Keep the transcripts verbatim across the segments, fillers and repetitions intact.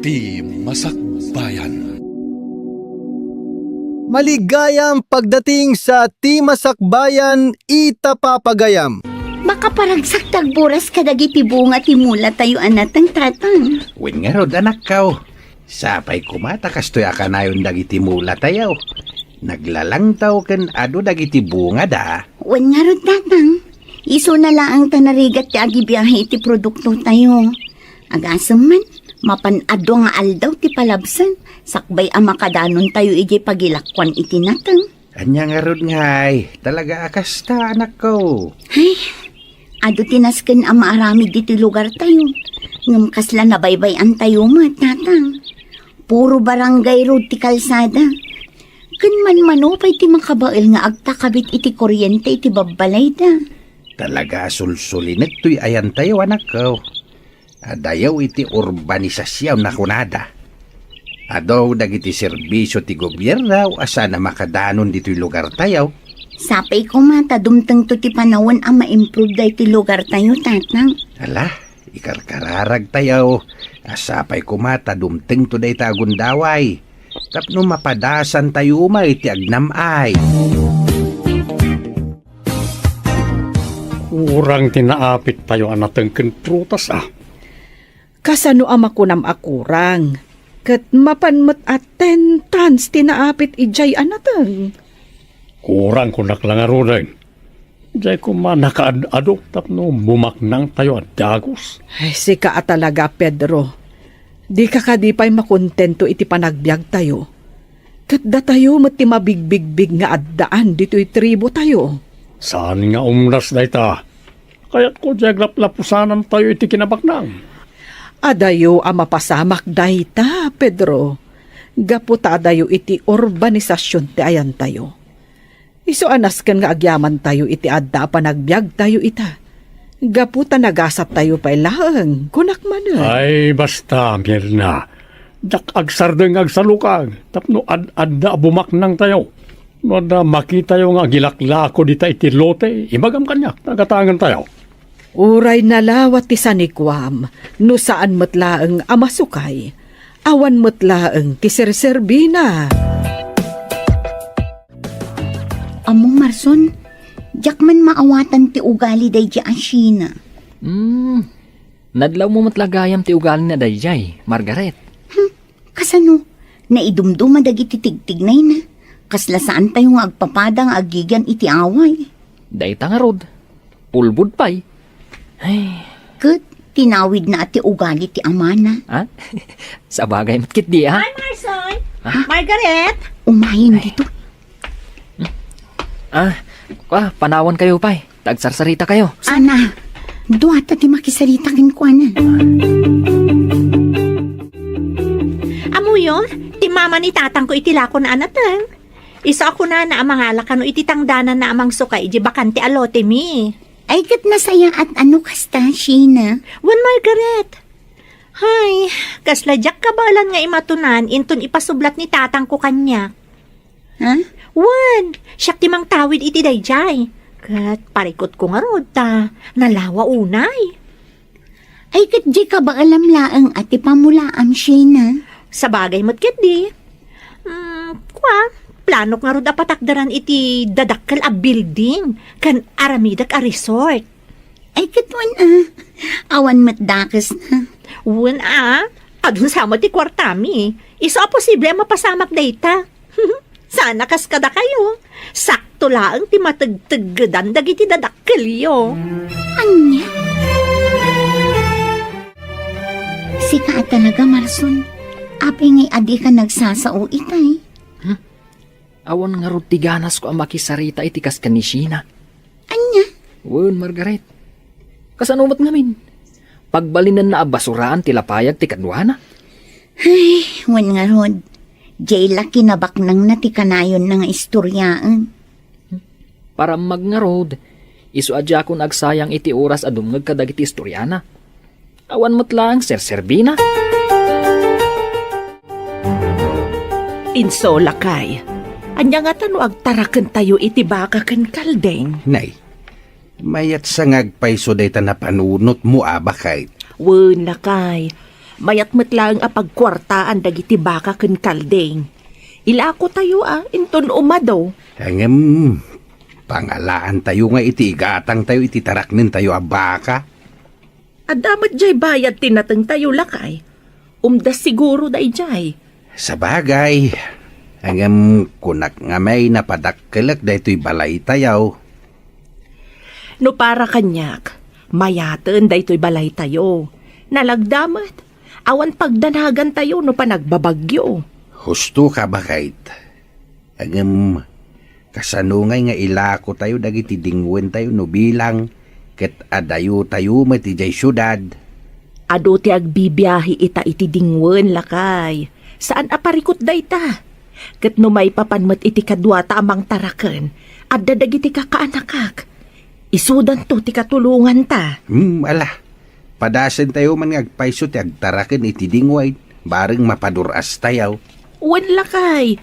Ti Masakbayan. Maligayam pagdating sa Ti Masakbayan ita papagayam. Makaparagsak ti agburas kadagiti bunga ti mula tayo a nateng, Tatang. Wen ngarud, anakko. Sapay koma ta kastoy a kanayon dagiti mula tayo. Naglalangtaw ken adu dagiti bungada. Wen ngarud, Tatang. Isuna laeng ta narigat ti agibiahe iti produkto tayo. Agasem man, mapan adu nga aldaw ti palabsen, sakbay a makadanon tayo idiay pagilakuan iti nateng. Ania ngarud ngay, talaga a kasta, anakko. Ay, adu ti nasken a maaramid ditoy lugar tayo. Ngem kasla nabaybay-an tayo met, Tatang. Puro barangay road ti kalsada. Ken manmano pay ti makabael nga agtakabit iti kuryente iti babbalayda. Talaga a sulsulinek toy ayan tayo, anakko. Adayo iti urbanisasyon a kunada. Adu dagiti serbisio ti gobierno a saan a makadanon ditoy lugar tayo. Sapay koma ta dumtengto ti panawen a ma-improve daytoy lugar tayo, Tatang. Ala, ikarkararag tayo. A sapay koma ta dumtengto dayta a gundaway. Tapno mapadasan tayo may ti agnam-ay. Kurang ti naapit tayo a nateng ken prutas, a. Kasano a makunam a kurang? Ket mapan met a ten tons ti naapit idiay a nateng. Kurang kunak la ngaruden. Diay koma nakaad-adu tapno bumaknang tayo a dagus. Ay, sika a talaga, Pedro. Dika kadi pay makontento iti panagbiag tayo. Ket datayo met ti mabigbigbig nga addaan ditoy tribu tayo. Saan nga umdas dayta? Kayatko diay aglaplapusanan tayo iti kinabaknang. Adayo a mapasamak dayta, Pedro. Gapu ta adayo iti urbanisasyon ti ayan tayo. Isu a nasken nga agyaman tayo iti adda a panagbiag tayo ita. Gapu ta nagasat tayo pay laeng, kunak manen. Ay, basta, Mirna. Diak agsardeng nga agsalukag, tapno ad-adda a bumaknang tayo. No adda makitayo nga agilaklako dita iti lote, ibagam kaniak, ta gatangen tayo. Uray nalawa ti sanikuam, no saan met laeng a masukay, awan met laeng ti serserbina. Ammo, Marson, diak man maawatan ti ugali daydi a Sheena. Hmm, nadlawmo met la gayam ti ugalina daydiay, Margaret. Hmm, kasano? Naidumduma dagiti tigtignayna. Kasla saan tayo nga agpapada nga agigan iti away. Dayta ngarud, ulbod pay. Ay. Ket tinawidna ti ugali ti amana. Ha? Sabagay met ketdi, ha? Hi, Marson! Ha? Margaret! Umayen dito. Ah, kwa, panawan kayo pay. Tagsarsarita kayo. Sana, duata ti makisarita kenkuana. Amuyo, ti mama ni tatangko iti lakon a nateng. Isu a kunana a mangala kano iti tangdananna a mangsuka iti bakante a lote mi. Ay, ket nasayaat a no kasta, Sheena. Wen, Margaret. Hay, kasla diak kabaelan nga imatunan inton ipasublat ni tatangko kaniak. Ha? Wen, siak ti mangtawid iti daydiay. Ket parikutko ngarud ta nalawa unay. Ay, ket di kabaelam laeng a ti pamulaam, Sheena. Sabagay met ketdi. Mm, kua, planok ngarud a patakderan iti dadakkel a building ken aramidek a resort. Ay, ket wen a. Awan met dakesna. Wen a. Adun sa met ti kuartami. Isu a posible a mapasamak dayta. Sana kas kadakayo. Sakto laeng ti mategteggedan dagiti dadakkelyo. Ania? Sika a talaga, Marson. Apay ngay a dika nagsasao itay? Hmm? Awan ngarud ti ganasko a makisarita iti kas ken ni Sheena. Ania? Wen, Margaret. Kasano met ngamin? Pagbalinenna a basuraan ti lapayag ti kaduana? Ay, wen ngarud. Diay la kinabaknangna ti kanayonna nga istoriaen. Parammag ngarud, isu a diakon agsayang iti oras a dumngeg kadagiti istoriana. Awan met laeng serserbina. Insolakay, ania ngata no agtarakentayo iti baka ken kalding? Nay, mayat sa nga agpayso dayta napanunotmo a baket. Wen, lakay, Mayat met laeng a pagkuartaan dagiti baka ken kalding. Ilakotayo a inton umado. Ngem, pangalaantayo nga iti igatangtayo iti taraknentayo a baka. Adda met jay bayad ti natengtayo, lakay. Umda siguro dayjay. Sabagay, ngem kunak nga may napadakkelek daytoy balaytayo. No para kaniak, mayaten daytoy balaytayo. Nalagda met, awan pagdanagantayo no panagbabagyo. Husto ka, baket. Ngem, kasano ngay nga ilakotayo dagiti dingwentayo no bilang ket adayotayo met idiay siudad? Adu ti agbibiahe ita iti dingwen, lakay. Saan a parikut dayta. Ket no maipapan met iti kaduata a mangtaraken, adda dagiti kakaanakak. Isudanto ti katulonganta. Hmm, ala. Padasentayo man nga agpayso ti agtaraken iti dingwen, bareng mapadur-astayo. Wen, lakay.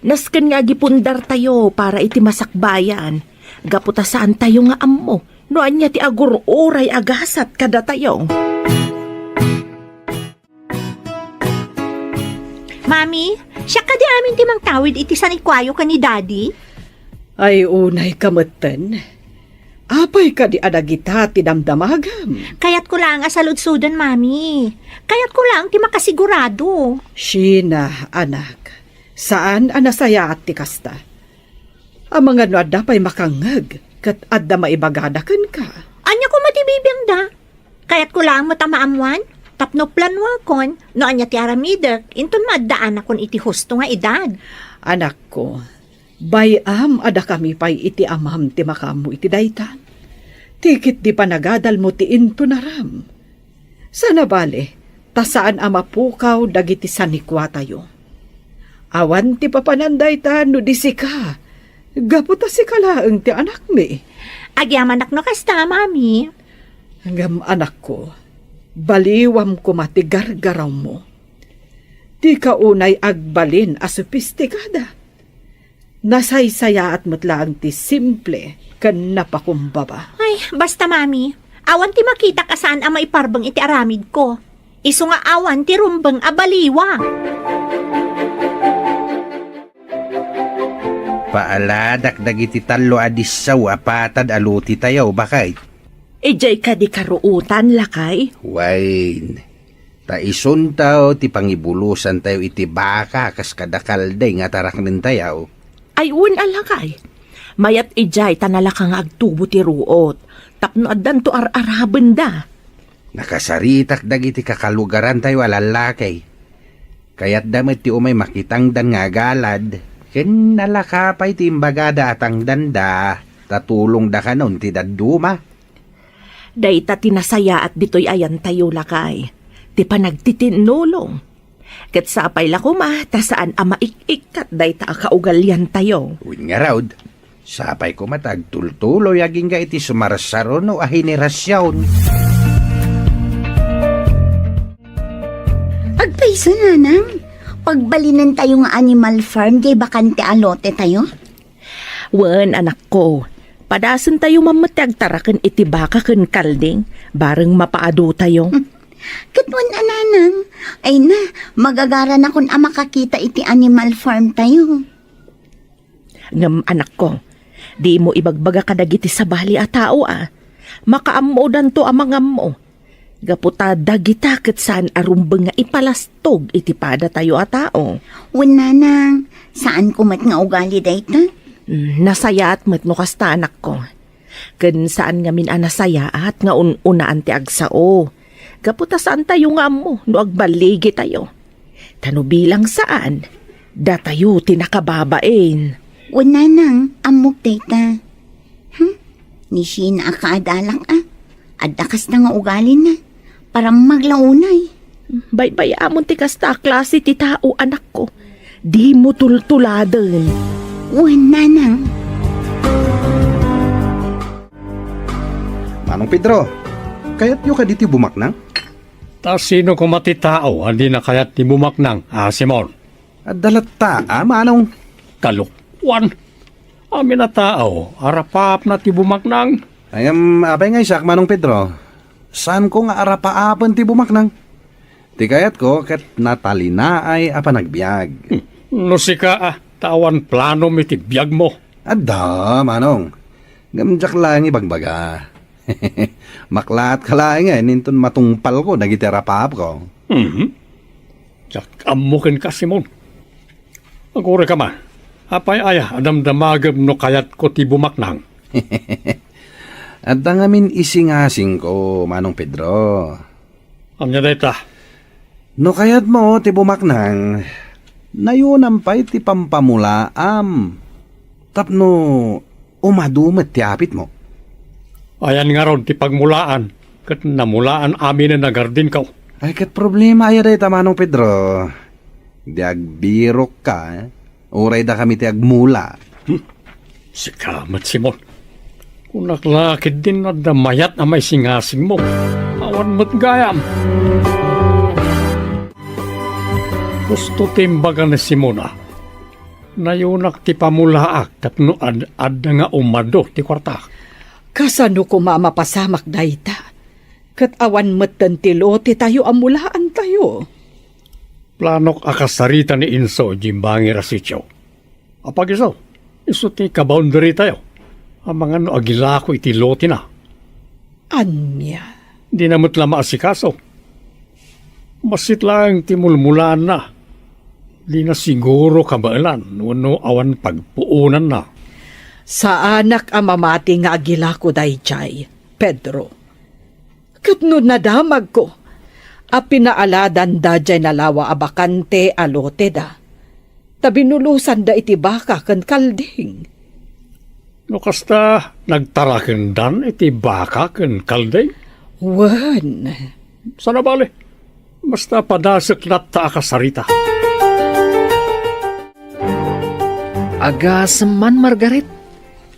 Nasken nga agipundartayo para iti masakbayan. Gapu ta saantayo nga ammo no ania ti agur-uray a gasat kadatayo. Mami, siak kadi amin ti mangtawid iti sanikuayo ken ni Daddy? Ay, unay ka metten. Apay kadi a dagita ti damdamagam? Kayatko laeng a saludsoden, Mami. Kayatko laeng ti makasigurado. Sheena, anak, saan a nasayaat ti kasta. Amangan no adda pay makangngeg ket adda maibagada kenka. Ania koma ti bibiangda? Kayatko laeng met a maammoan tapno planuekon no ania ti aramidek inton maaddaanakon iti husto nga edad. Anakko, bay-am a dakami pay iti amam ti makaammo iti dayta. Ti ketdi panagadalmo ti intonaram. Saan a bale, ta saan a mapukaw dagiti sanikuatayo. Awan ti papanan dayta no di sika, gapu ta sika laeng ti anakmi. Agyamanak no kasta, Mami. Ngem anakko, baliwam koma ti gargarawmo. Dika unay agbalin a sopistikada. Nasaysayaat met laeng ti simple ken napakumbaba. Ay, basta, Mami, awan ti makitak a saan a maiparbeng iti aramidko. Isu nga awan ti rumbeng a baliwa. Paaladak dagiti tallo a disso a patad a lotitayo, baket. Idiay kadi karuotan, lakay? Wen, ta isunto ti pangibulosantayo iti baka kas kada kalding a taraknentayo. Ay, wen a, lakay. Mayat idiay ta nalaka nga agtubo ti ruot, tapno addanto ar-arabenda. Nakasaritak dagiti kakalugarantayo a lallaki. Kayatda met ti umay makitangdan nga agalad, ken nalaka pay ti imbagada a tangdanda, ta tulongda kanon ti dadduma. Dayta ti nasayaat ditoy ayantayo, lakay, ti panagtitinnulong. Ket sapay la koma ta saan a maik-ikkat dayta a kaugaliantayo. Wen ngarud, sapay koma ta agtultuloy agingga iti sumarsaruno a henerasion. Agpayso, nanang, pagbalinentayo nga animal farm diay bakante a lotetayo? Wen, anakko, padasentayo man met ti agtaraken iti baka ken kalding, bareng mapaadutayo. Ket wen a, nanang, ay na, magagaranakon a makakita iti animal farm tayo. Ngem, anakko, dimo ibagbaga kadagiti sabali a tao a makaammodanto a mangammo. Gapu ta dagita ket saan a rumbeng nga ipalastog iti padatayo a tao. Wen, nanang, saanko met nga ugali dayta. Mm, nasayaat met no kasta, anakko. Ken saan ngamin a nasayaat nga un-unaan ti agsao. Gapu ta saantayo nga ammo no agballigitayo. Ta no bilang saan, datayo ti nakababain. Wen, nanang, ammok dayta. Hmm? Ni Sheena a kaadalak a. Adda kasta nga ugalina. Parammag la unay. Baybay-amon ti kasta a klase ti tao, anakko. Dimo tultuladen. Wen, nanang. Manong Pedro, kayatyo kadi ti bumaknang? Ta sino koma ti tao a di nakayat ti bumaknang, a Simon? Adda latta, a, manong. Kalokuan! Amin a tao, arapaapna ti bumaknang. Ay, em, apay nga isak, Manong Pedro? Saanko nga arapaapen ti bumaknang? Ti kayatko ket natalinaay a panagbiag. Hmm. No sika, a, ta awan planom iti biagmo. Adda, manong. Ngem diak laeng ibagbaga. Maklaat ka laengen inton matungpalko dagiti arapapko. Mhm. Diak ammo kenka, Simon. Agurayka man. Apay aya a damdamagem no kayatko ti bumaknang? Adda ngamin isingasingko, Manong Pedro. Ania dayta? No kayatmo ti bumaknang, nayunam pay ti pampamulaam tapno umadu met ti apitmo. Ayan ngarud ti pagmulaan ket namulaan aminen a gardinko. Ay, ket problema aya dayta, Manong Pedro? Di agbirokka, eh? Uray dakami ti agmula. Hmm. Sika met, Simon. Kunak la ketdin no adda mayat a maisingasingmo. Awan met gayam. Husto ti imbaga ni Simon a, nayunak ti pamulaak tapno ad-adda nga umadu ti kuarta. Kasano koma a mapasamak dayta? Ket awan metten ti lotetayo a mulaantayo. Planok a kasarita ni Inso idiay bangir a sitio. Apagiso, isu ti kaboundarytayo. Amangan no agilako iti lotena. Ania? Dina met la maasikaso. Bassit laeng ti mulmulaanna. Dina siguro kabaelan wenno awan pagpuonanna. Saanak a mamati nga agilako daydiay, Pedro. Ket no nadamagko a pinaaladanda diay nalawa a bakante a loteda, ta binulusanda iti baka ken kalding. No kasta, nagtarakendan iti baka ken kalding? Wen. Saan a bale, basta padasek latta a kasarita. Agasem man, Margaret.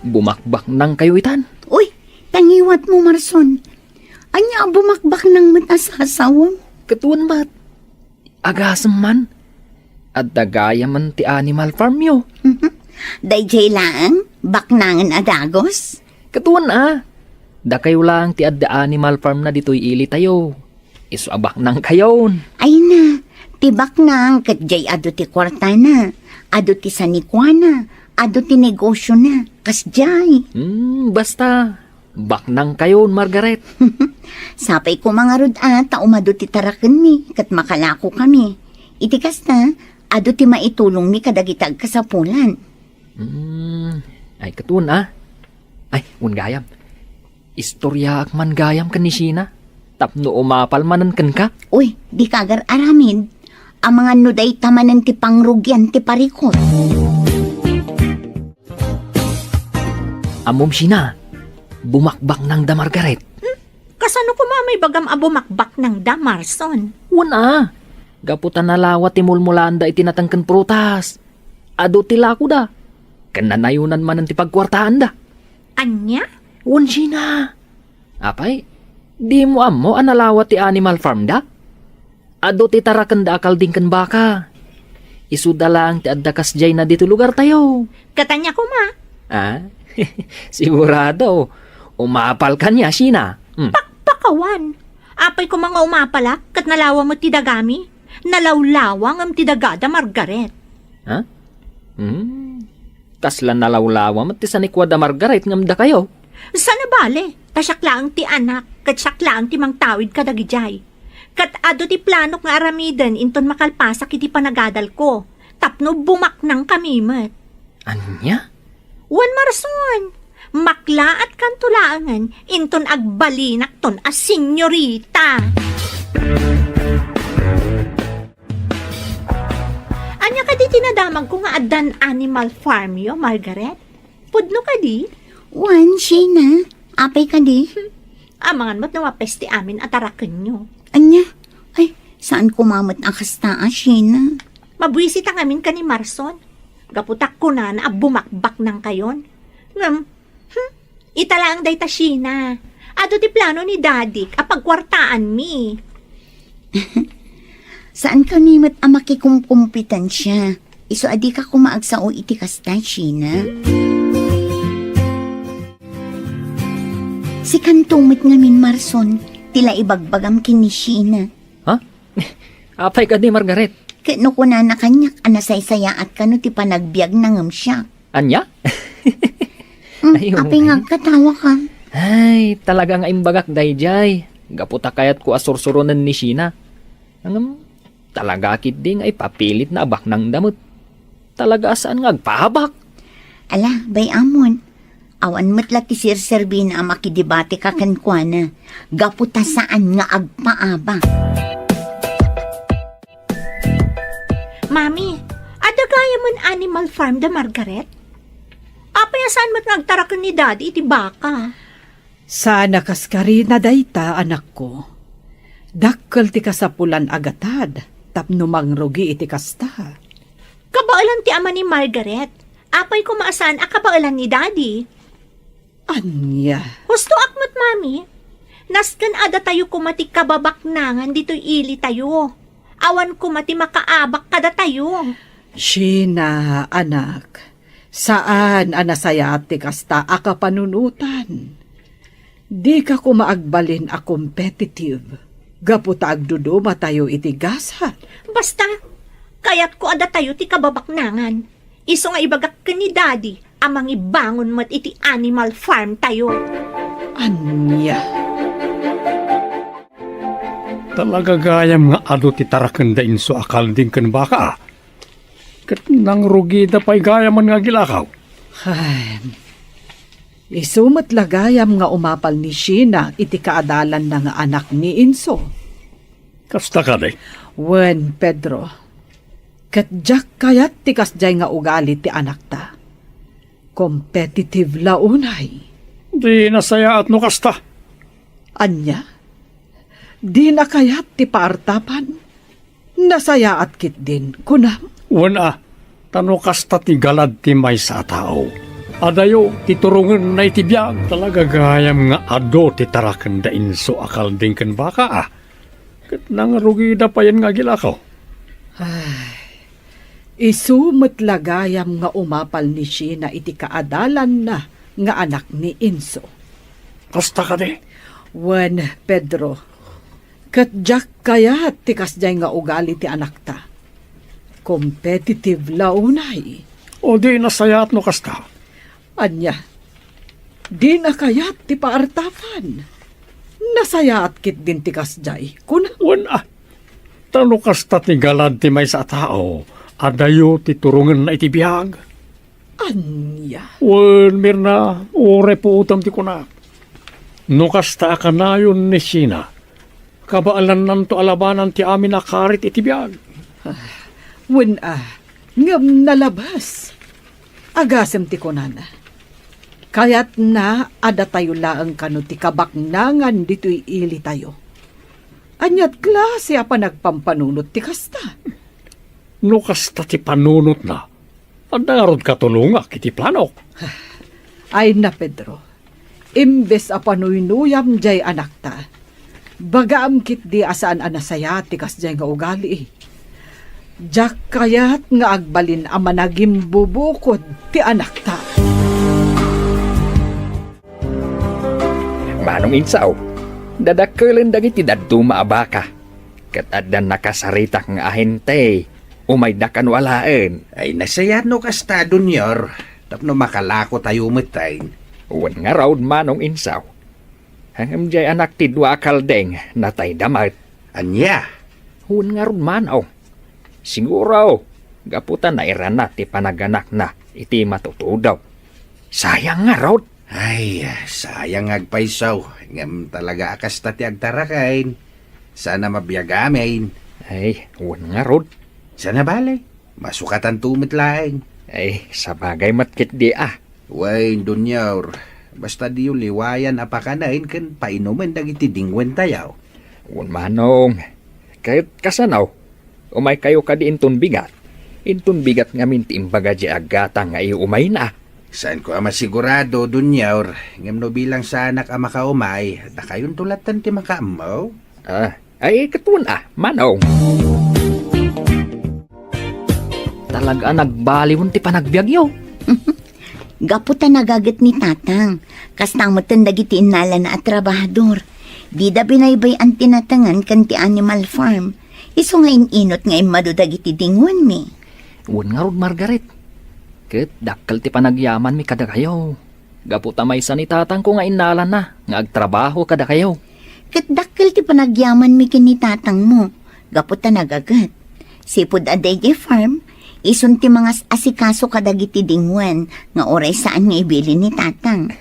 Bumakbaknangkayo itan. Uy, ta ngiwatmo, Marson. Ania a bumakbaknang met a sasawem? Ket wen met. Agasem man. Adda gayamen ti animal farmyo. Daydiay laeng, baknangen a dagus? Ket wen a. Dakayo laeng ti adda animal farm na ditoy ilitayo. Isu a baknangkayon. Ay na, ti baknang ket diay adu ti kuartana, adu ti sanikuana, adu ti negosiona. Kasdiay. Hmm, basta. Baknangkayon, Margaret. Sapay koma ngarud a ta umadu ti tarakenmi ket makalakokami. Iti kasta, adu ti maitulongmi kadagiti agkasapulan. Hmm, ay, ket wen a. Ay, wen gayam. Istoryaak man gayam ken ni Sheena tapno umapal manen kenka. Uy, dika agar-aramid. Amangan no dayta manen ti pangrugian ti parikut. Ammom, Sheena, bumakbaknangda, Margaret. Hmm? Kasano koma a maibagam a bumakbaknangda, Marson? Wen a, gapu ta nalawa ti mulmulaanda iti nateng ken prutas. Adu ti lakoda, ken nanayonan manen ti pagkuartaanda. Ania? Wen, Sheena. Apay, dimo ammo a nalawa ti animal farmda? Adu ti tarakenda a kalding ken baka. Isuda laeng ti adda kasdiayna ditoy lugartayo. Ket ania koma? Ah? Sigurado, umapalka nia, Sheena. Hmm. Pakpakawan. Apay koma nga umapalak ket nalawa met ti dagami? Nalawlawa ngem ti dagada, Margaret. Ha? Hmm. Kasla nalawlawa met ti sanikuada, Margaret, ngem dakayo? Saan a bale, ta siak laeng ti anak, ket siak laeng ti mangtawid kadagidiay. Ket adu ti planok nga aramiden inton makalpasak iti panagadalko, tapno bumaknangkami met. Ania? Wen, Marson, maklaatkanto laengen inton agbalinakton a senyorita. Ania kadi ti nadamagko nga addan animal farmyo, Margaret? Pudno kadi? Wen, Sheena. Apay kadi? Amangan met no mapes ti amin a tarakenyo. Ania? Ay, saan koma met a kasta a, Sheena? Mabuisit a ngamin ken ni Marson. Gapu ta kunana a bumakbaknangkayon. Ngem, hmm, ita laeng dayta, Sheena. Adu ti plano ni Dadik a pagkuartaanmi. Saankami met a makikumkompetensia. Isu a dika koma agsao iti kasta, Sheena. Sikanto met ngamin, Marson, ti la ibagbagam ken ni Sheena. Ha? Apay kadi, Margaret? Ket no kunana kaniak a nasaysayaat kano ti panagbiagna ngem siak. Ania? Hmm, Ay, apay nga okay. Agkatawa ka? Ay, talaga nga imbagak daydiay. Gapu ta kayatko a sursuronen ni Sheena. Ngem, talaga ketdi nga ipapilitna a baknangda met. Talaga a saan nga agpaabak. Ala, bay-amon. Awan met la ti serserbina a makidebateka kenkuana. Gapu ta saan nga agpaabak. Mami, adda gayamen animal farm da Margaret? Apay a saan met nga agtaraken ni Daddy iti baka? Saan a kaskarina dayta, anakko. Dakkel ti kasapulan a gatad tapno mangrugi iti kasta. Kabaelan ti ama ni Margaret. Apay koma a saan a kabaelan ni Daddy? Ania? Hustoak met, Mami. Nasken a datayo koma ti kababaknangan ditoy ilitayo. Awan koma ti makaabak kadatayo. Sheena, anak, saan a nasayaat ti kasta a kapanunotan. Dika koma agbalin a competitive gapu ta agdudumatayo iti gasat. Basta, kayatko a datayo ti kababaknangan. Isu nga ibagak ken ni Daddy a mangibangon met iti animal farm tayo. Ania? Talaga gayam nga adu ti taraken da Inso a kalding ken baka, a? Ket nangrugida pay gayamen nga agilakaw. Ay, isu met la gayam nga umapal ni Sheena iti kaadalanna nga anak ni Inso. Kasta kadi? Wen, Pedro. Ket diak kayat ti kasdiay nga ugali ti anakta. Competitive la unay. Di nasayaat no kasta. Ania? Dina kayat ti paartapan? Nasayaat ketdin, kunam? Wen a, ta no kasta ti galad ti maysa a tao, adayo ti turongenna iti biag. Talaga gayam nga adu ti taraken da Inso a kalding ken baka, a? Ket nangrugida payen nga agilakaw. Ay, isu met la gayam nga umapal ni Sheena iti kaadalanna nga anak ni Inso. Kasta kadi? Wen, Pedro, ket diak kayat ti kasdiay nga ugali ti anakta. Competitive la unay. O di nasayaat no kasta? Ania? Dina kayat ti paartapan? Nasayaat ketdin ti kasdiay, kuna? Wen a, ta no kasta ti galad ti maysa a tao, adayo ti turongenna iti biag. Ania? Wen, Mirna, uray puotem ti kunak. No kasta a kanayon ni Sheena, kabaelannanto a labanan ti amin a karit iti biag. Ah, wen a, ngem nalabas. Agasem ti kunana. Kayatna a datayo laeng kano ti kabaknangan ditoy ilitayo. Aniat klase a panagpampanunot ti kasta? No kasta ti panunotna, adda ngarud katulongak iti planok. Ay na, Pedro. Imbes a panuynuyam diay anakta, bagaam ketdi a saan a nasayaat ti kasdiay nga ugali. Diak kayat nga agbalin a managimbubukod ti anakta. Manong Insaw, dadakkelen dagiti dadduma a baka, ket adda nakasaritak nga ahente. Umayda kano alaen. Ay, nasayaat no kasta, Dunior, tapno makalako tayo metten. Wen ngarud, Manong Insaw. Ngem diay anak ti dua a kaldeng, natayda met. Ania? Wen ngarud, Manong. Siguro, gapu ta nairana ti panaganakna iti matutudo. Sayang ngarud. Ay, sayang nga agpayso. Ngem talaga a kasta ti agtaraken. Saan a mabiag amin. Ay, wen ngarud. Saan a bale? Masukatanto met laeng. Ay, sabagay met ketdi a. Wen, Dunior, basta diyo liwayan a pakanen ken painumen dagiti dingwentayo. Wen, Manong. Ket kasano? Umaykayo kadi inton bigat? Inton bigat ngamin ti imbaga diay aggatang nga iumayna. Saanko a masigurado, Dunior, ngem no bilang saanak a makaumay, dakayonto latten ti makaammo. Ah, ay, ket wen a, Manong. Talaga a nagbaliwen ti panagbiagyo. Gapu ta nagaget ni Tatang, kasta metten dagiti innalana a trabahador. Dida binaybay-an ti natengen ken ti animal farm. Isu nga in-inut nga immadu dagiti dinguanmi. Wen ngarud, Margaret. Ket dakkel ti panagyamanmi kadakayo. Gapu ta maysa ni tatangko nga innalanna nga agtrabaho kadakayo. Ket dakkel ti panagyamanmi ken ni tatangmo, gapu ta nagaget. Sipud adda idiay farm, isun ti mangas-asikaso kadagiti dinguan nga uray saan nga ibilin ni tatang.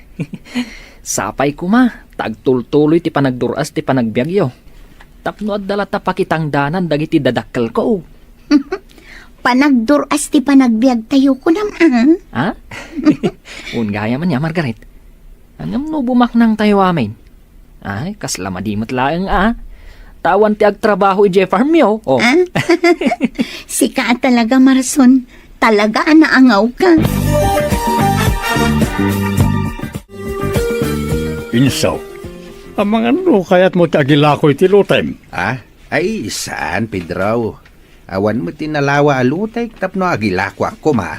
Sapay koma, ta agtultuloy ti panagdur-as ti panagbiagyo. Tapno adda latta pakitangdanan dagiti dadakkelko. Panagdur-as ti panagbiagtayo, kunam, a? Ha? Wen gayam ania, Margaret. Ngem no bumaknangtayo amin? Ay, kasla madi met laeng, a. Ta awan ti agtrabaho idiay farmyo, o. A? Sika a talaga, Marson. Talaga a naangawka. Insaw, amangan no kayatmo ti agilako iti lotem? A? Ay, saan, Pedro. Awan met ti nalawa a lotek tapno agilakoak koma.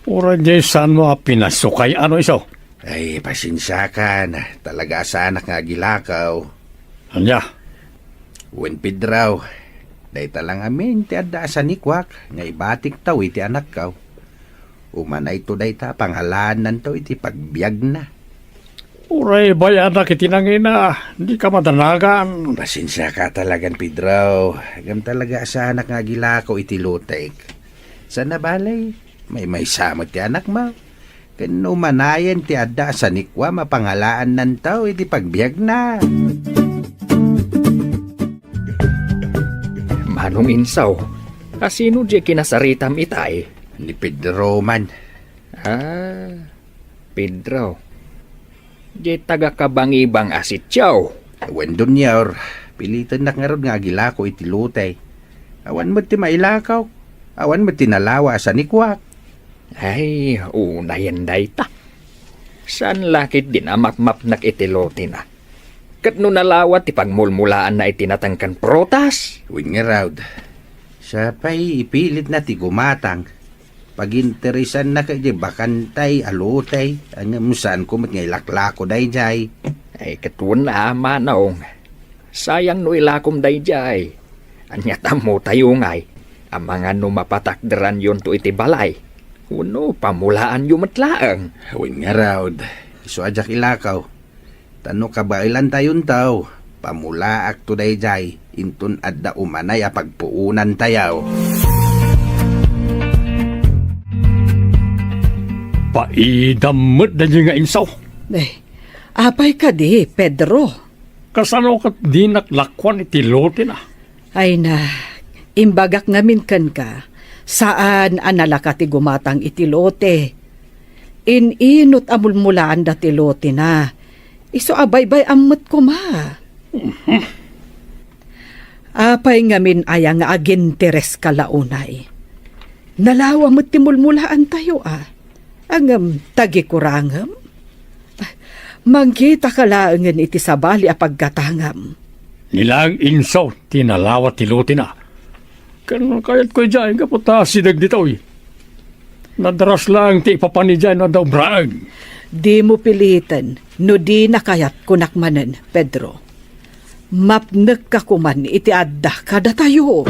Uray diay saanmo a pinasukay, a no isu? Ay, pasensiakan. Talaga a saanak nga agilako. Ania? Wen, Pedro, dayta la ngamin ti adda a sanikuak nga ibatiktaw iti anakko. Umanayto dayta a pangalaannanto iti pagbiagna. Uray bay-anak iti nangina, dika madanagan. Pasensiaka talagan, Pedro. Ngem talaga a saanak nga agilako iti lotek. Saan a bale, maymaysa met ti anakmo. Ken no umanayen ti adda a sanikuam a pangalaannanto iti pagbiagna. Manong Insaw, a sino diay kinasaritam itay? Ni Pedro man. A, Pedro. Diay taga-Kabangibang a sitio. Wen, Donior, pilitennak ngarud nga agilako iti lote. Awan met ti mailako. Awan met ti nalawa a sanikuak. Ay, unayen dayta. Saan la ketdin a mapmapnek iti lotena? Ket no nalawa ti pagmulmulaanna iti nateng ken prutas? Wen ngarud, sapay ipilitna ti gumatang. Paginteresanna ket diay bakantay a lote, ngem saanko met nga ilaklako daydiay. Ay, ket wen a, manong. Sayang no ilakom daydiay. Ania ti ammotayo ngay, amangan no mapatakderanyonto iti balay, wenno pamulaanyo met laeng? Wen ngarud, isu a diak ilako. Ta no kabaelantayonto, pamulaakto daydiay inton adda umanay a pagpuonantayo. Paidam met daydiay nga insaw. Eh, apay kadi, Pedro? Kasano ket dinak lakuan iti lotena? Ay na, imbagak ngamin kenka, saan a nalaka ti gumatang iti lote. In-inut a mulmulaanda ti lotena, isu a baybay-am met koma. Apay ngamin aya nga agintereska la unay? Nalawa met ti mulmulaantayo, a. Ngem, tagikurangem? Mangkitaka laengen iti sabali a paggatangam. Ni laeng insaw ti nalawa ti lotena. Ken kayatko idiay gapu ta sideg ditoy. Nadaras laeng ti ipapan idiay no adda ubraen. Dimo piliten no dina kayat, kunak manen, Pedro. Mapnekka koman iti adda kadatayo.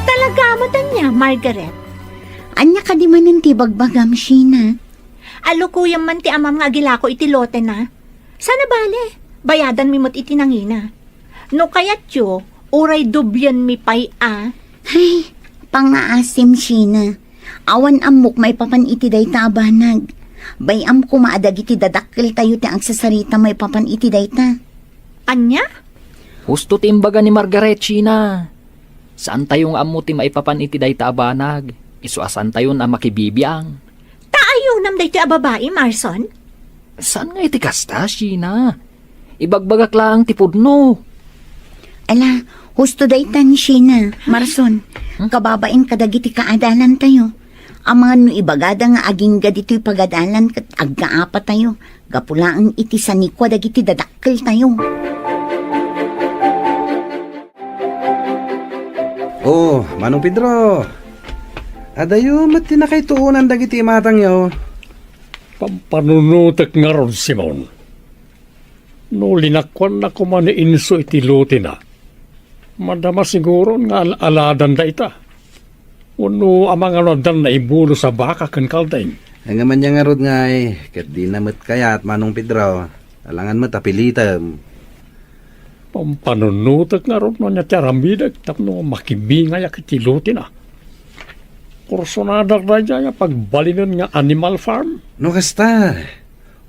Talaga met ania, Margaret? Ania kadi manen ti ibagbagam, Sheena? Alukuyem man ti amam nga agilako iti lotena. Saan a bale, bayadanmi met iti nangina. No kayatyo, uray doblienmi pay a. Ay, pangngaasim, Sheena. Awan ammok maipapan iti dayta a banag. Bay-am koma a dagiti dadakkeltayo ti agsasarita maipapan iti dayta. Ania? Husto ti imbaga ni Margaret, Sheena. Saantayo nga ammo ti maipapan iti dayta a banag. Isu a saantayon a makibibiang. Ta ayonam daytoy a babai, Marson? Saan nga iti kasta, Sheena? Ibagbagak laeng ti pudno. Ala, husto daytan, Sheena, Marson, hmm? Kababain kadagiti kaadalantayo. Amangan no ibagada nga agingga ditoy pagadalan ket agkaapatayo, gapu laeng iti sanikua dagiti dadakkeltayo. Oh, Manong Pedro. Adayo met ti nakaituonan dagiti imatangyo. Pampanunotek ngarud, Simon. No linakuanna koma ni Inso iti lotena, madama siguron nga al-aladan dayta. Wenno amangan no addan naibulos a baka ken kalding. Ngem ania ngarud ngay, ket dina met kayat, Manong Pedro. Alangan met a pilitem. Pampanunotek ngarud no ania ti aramidek tapno makibingayak iti lotena. Kursonadak daydiay a pagbalinen nga animal farm. No kasta,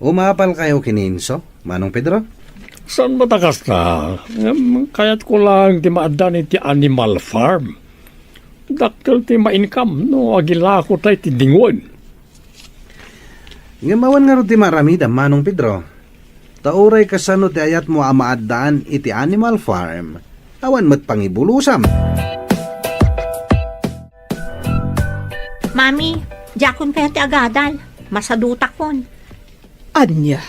umapalkayo ken ni Inso, Manong Pedro? Saan met a kasta? Ngem kayatko laeng ti maaddan iti animal farm. Dakkel ti ma-income no agilako tay ti dingwen. Ngem awan ngarud ti maaramidam, Manong Pedro. Ta uray kasano ti ayatmo a maaddaan iti animal farm, awan met pangibulosam. Mami, diakon kayat ti agadal. Masadutakon. Ania?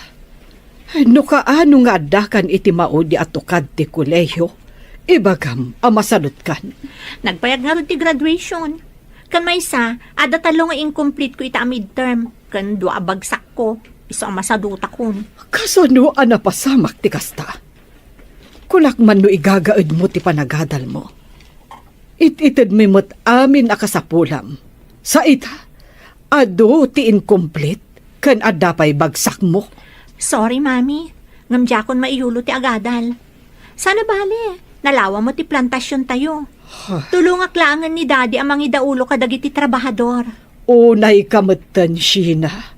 No kaano nga addakan iti maudi a tukad ti kolehiyo, ibagam a masadutkan. Nagbayag ngarud ti graduation. Ken maysa, adda tallo nga incomplete ko ita a midterm, ken dua a bagsakko, isu a masadutakon. Kasano a napasamak ti kasta? Kunak man no igagaedmo ti panagadalmo. It-itedmi met amin a kasapulam. Sa ita, adu ti incomplete ken adda pay bagsakmo. Sorry, Mami. Ngem diakon maiyulo ti agadal. Saan a bale, nalawa met ti plantasiontayo. Huh. Tulongak laengen ni Daddy a mangidaulo kadagiti trabahador. Unayka metten, Sheena.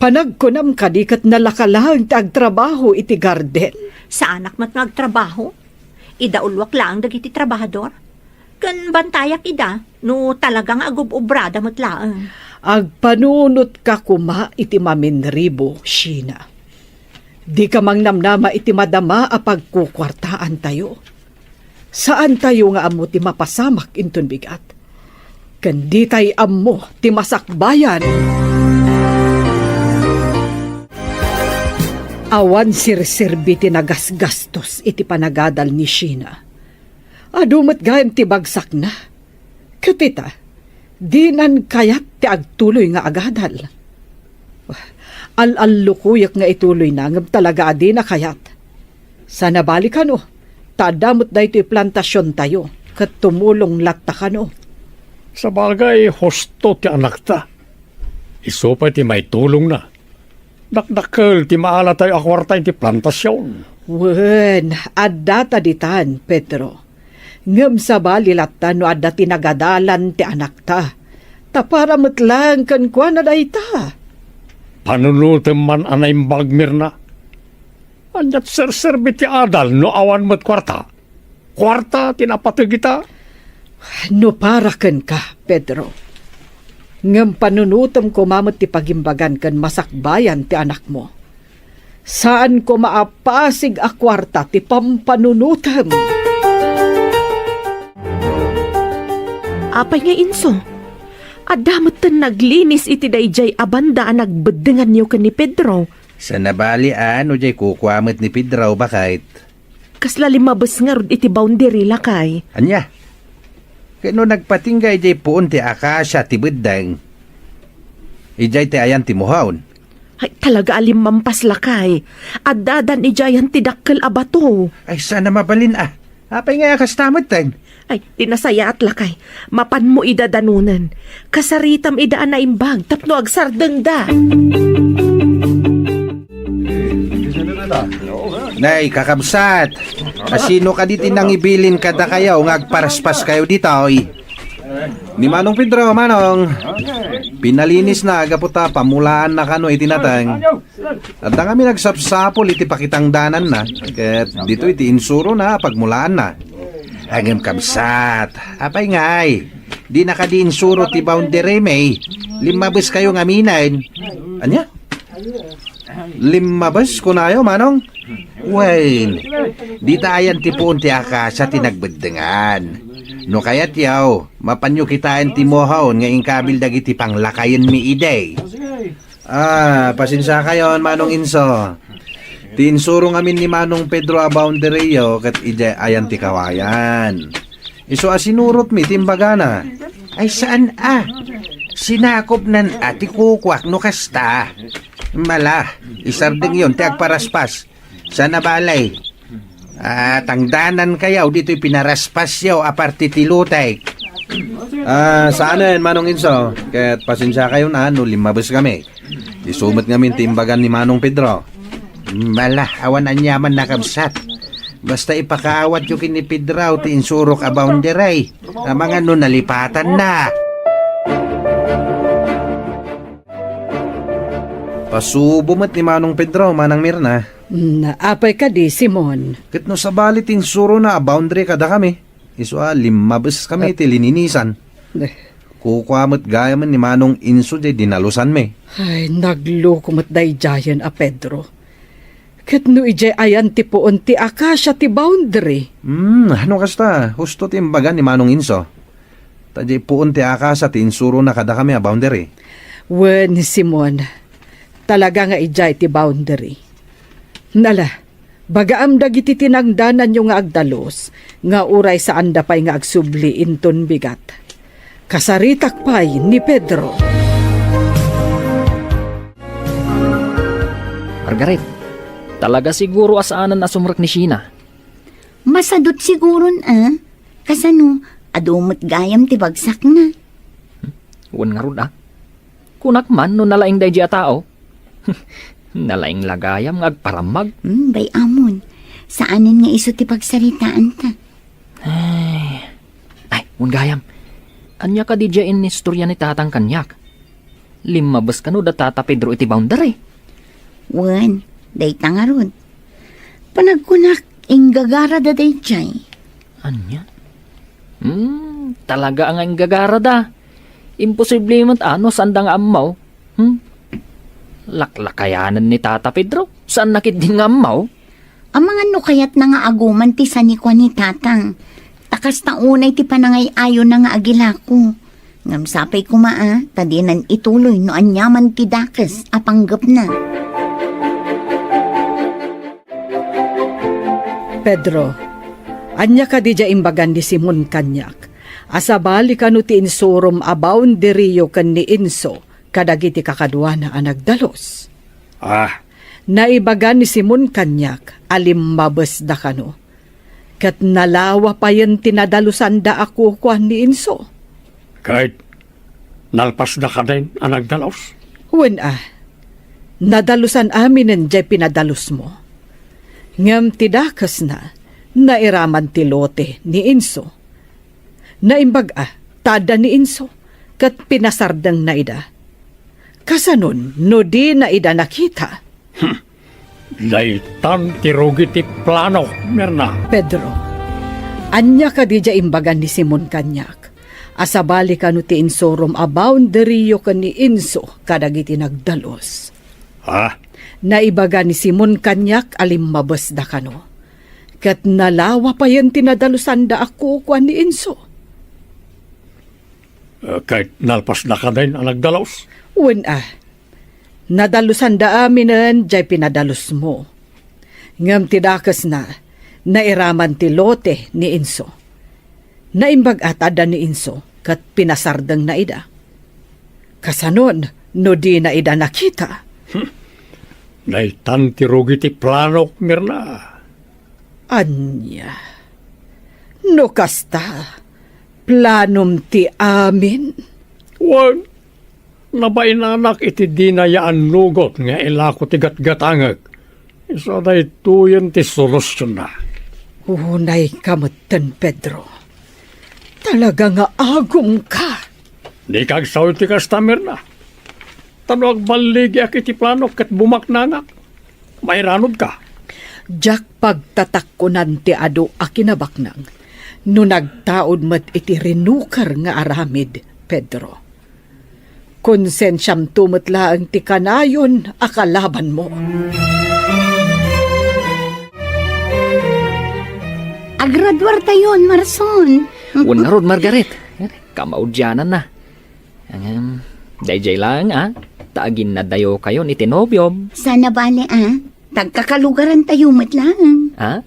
Panagkunam kadi ket nalaka laeng ti agtrabaho iti garden? Saanak met nga agtrabaho. Idauloak laeng dagiti trabahador. Ken bantayak ida no talaga nga agub-ubrada met laeng. Agpanunotka koma iti maminribo, Sheena. Dika mangnamnama iti madama a pagkukuartaantayo. Saantayo nga ammo ti mapasamak inton bigat. Ken ditay ammo ti masakbayan. Awan serserbi ti nagasgastos iti panagadal ni Sheena. Adu met gayam ti bagsakna. Ket ita, dinan kayat ti agtuloy nga agadal. Al-allukoyak nga ituloyna, ngem talaga a dina kayat. Saan a bale kano, ta adda met daytoy plantasiontayo, ket tumulong latta kano. Sabagay, husto ti anakta. Isu pay ti maitulongna. Dakdakkel ti maalatayo a kuarta iti plantasion. Wen, adda ta ditan, Pedro. Ngem sabali latta no adda ti nagadalan ti anakta. Ta para met laeng kenkuana dayta. Panunotem man a naimbag, Mirna. Ania ti serserbi ti adal no awan met kuarta? Kuarta ti napateg ita? No para kenka, Pedro, ngem panunotem koma met ti pagimbagan ken masakbayan ti anakmo. Saan koma a pasig a kuarta ti pampanunotem. Apay nga inso? Adda metten naglinis iti daydiay a banda a nagbeddenganyo ken ni Pedro. Saan a bale a no diay kukua met ni Pedro, baket. Kasla limmabes ngarud iti boundary, lakay. Ania? Ket no nagpatingga idiay puon ti akasia ti beddeng, idiay ti ayan ti mohon. Ay, talaga a limmampas, lakay. Addadan idiayan ti dakkel a bato. Ay, saan a mabalin a. Apay nga a kasta metten? Ay, di nasayaat, lakay. Mapanmo ida danonen. Kasaritam ida a naimbag tapno agsardengda. Nay, kakabsat, asino kadi ti nangibilin kadakayo nga agparaspaskayo ditoy? Ni Manong Pedro, Manong. Pinalinisna gapu ta pamulaanna kano iti nateng. Adda ngamin agsapsapul iti pakitangdananna, ket ditoy ti insurona a pagmulaanna. Ngem kabsat, apay ngay? Dina kadi insuro ti boundary, may? Limmabeskayo ngaminen. Ania? Limmabes, kunayo, Manong? Wen, dita ayan ti puon ti akasia ti nagbeddengan. No kayatyo, mapanyo kitaen ti mohon nga inkabil dagiti panglakayenmi idi. Ah, pasensiakayon, Manong Inso. Ti insuro ngamin ni Manong Pedro a boundaryo ket idiay ayan ti kawayan. Isu a sinurotmi ti imbagana. Ay, saan a? Sinakopnan a ti kukuak no kasta. Mala, isardengyon ti agparaspas. Sana balay. Ah, tangdanan kayaw ditoy pinaraspasyo a parte ti lotek. Ah, saanen, Manong Inso. Ket pasensiakayon a no limmabes kami. Isu met ngamin ti imbagan ni Manong Pedro. Mala, awan aniaman nakabsat. Basta ipakaawatyo ken ni Pedro ti insurok a boundary. Amangan no nalipatanna. Pasubo met ni Manong Pedro, Manang Mirna. Mm, apay kadi, Simon? Ket no sabali ti insurona a boundary kadakami, isu a limmabes kami Ah. ti lininisan. Eh. Kukua met gayamen ni Manong Inso diay dinalusanmi. Ay, nagluko met daydiayen a Pedro. Ket no idiay ayan ti puon ti akasia ti boundary? Hmm, no kasta, husto ti imbaga ni Manong Inso. Ta diay puon ti akasia ti insurona kadakami a boundary. Wen, Simon, talaga nga idiay ti boundary. Nala, bagaam dagiti tinangdananyo nga agdalus, nga uray saanda pay nga agsubli inton bigat. Kasaritak pay ni Pedro. Margaret, talaga siguro a saanen a sumrek ni Sheena. Masadut siguron, a? Kasano, adu met gayam ti bagsakna? Wen ngarud, a? Kunak man no nalaing daydi a tao. Nalaing la gayam nga agparammag. Hmm, bay-amon. Saanen nga isu ti pagsaritaanta. Ay. Ay, wen gayam. Ania kadi diay inistorya ni Tatang kaniak? Limmabes kano da Tata Pedro iti boundary? Wen, dayta ngarud. Panagkunak, inggagarada daydiay. Ania? Hmm, talaga nga inggagarada. Imposible met a no saanda nga ammo. Hmm? Laklakayanen ni Tata Pedro. Saanna ketdin nga ammo? Amangan no kayatna nga aguman ti sanikua ni Tatang. Ta kasta unay ti panangay-ayona nga agilako. Ngem sapay koma a, ta dinan ituloy no aniaman ti dakes a panggepna. Pedro, ania kadi diay imbagan ni Simon kaniak a sabali kano ti insurom a boundaryyo ken ni Inso kadagiti kakaduana a nagdalus? Ah. Naibaga ni Simon kaniak a limmabesda kano, ket nalawa payen ti nadalusanda a kukua ni Inso. Ket nalpasda kadin a nagdalus? Wen a, nadalusan aminen diay pinadalusmo. Ngem ti dakesna, nairaman ti lote ni Inso. Naimbag a, ta adda ni Inso, ket pinasardengna ida. Kasanon no dina ida nakita? Hmm. Daytan ti rugi ti planok, Mirna. Pedro, ania kadi diay imbagan ni Simon kaniak a sabali kano ti insurom a boundaryyo ken ni Inso kadagiti nagdalus? Ha? Naibaga ni Simon kaniak a limmabesda kano. Ket nalawa payen ti nadalusanda a kukua ni Inso. Eh, ket nalpasda kadin a nagdalus? Wen a, nadalusanda aminen diay pinadalusmo. Ngem ti dakesna, nairaman ti lote ni Inso. Naimbag a ta adda ni Inso ket pinasardengna ida. Kasanon no dina ida nakita? Hmm. Daytan ti rugi ti planok, Mirna. Ania? No kasta, planom ti amin? Wen, nabainanak iti dina yaannugot nga ilako ti gatgatangek. Isu a daytoyen ti solutionna. Unayka metten, Pedro. Talaga nga agumka. Dika agsaw iti kasta, Mirna. Ta no agballigiak iti planok ket bumaknangak, mairanudka. Diak pagtatakkonan ti adu a kinabaknang no nagtaud met iti rinuker nga aramid, Pedro. Konsensiamto met laeng ti kanayon a kalabanmo. Agraduartayon, Marson. Wen ngarud, Margaret. Kamaudiananna. Ngem, daydiay laeng a, ta aginnadayokayon iti nobiom. Sana bale a, tagkakalugarantayo met laeng. Ha?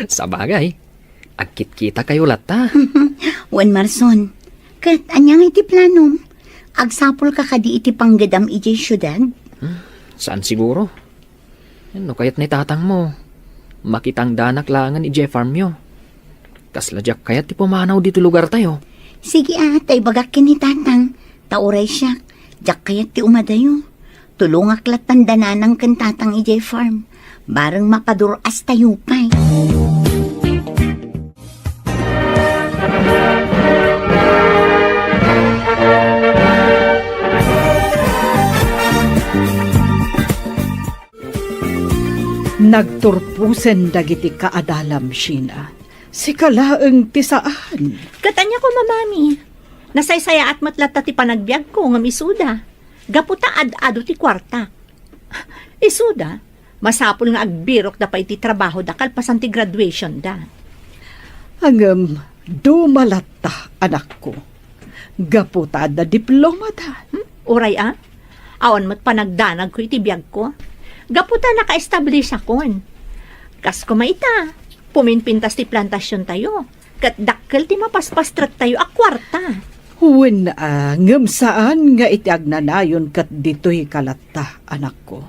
Sabagay. Agkitkitakayo latta. Wen, Marson, ket ania nga iti planom? Agsapulka kadi iti panggedam idiay siudad? Hmm, saan siguro? No kayat ni tatangmo, Makitangdanak laengen idiay farmyo. Kasla diak kayat ti pumanaw ditoy lugartayo. Sige a, ta ibagak ken ni Tatang, ta uray siak, diak kayat ti umadayo. Tulongak lattan da Nanang ken Tatang idiay farm. Bareng mapadur-astayo pay. Nagturposen dagiti kaadalam, Sheena. Sika laeng ti saan. Ket ania koma, Mami? Nasaysayaat met latta ti panagbiagko ngem isuda. Gapu ta ad-adu ti kuarta. Isuda, masapul nga agbirokda pay iti trabahoda kalpasan ti graduationda. Ngem, duma latta, anakko. Gapu ta adda diplomada. Hmm? Uray a? Awan met panagdanagko iti biagko. Gapu ta naka-establishakon. Kas koma ita, puminpintas ti plantasiontayo, ket dakkel ti mapaspastrektayo a kuarta. Wen a, ngem saan nga iti agnanayon ket ditoy ka latta, anakko.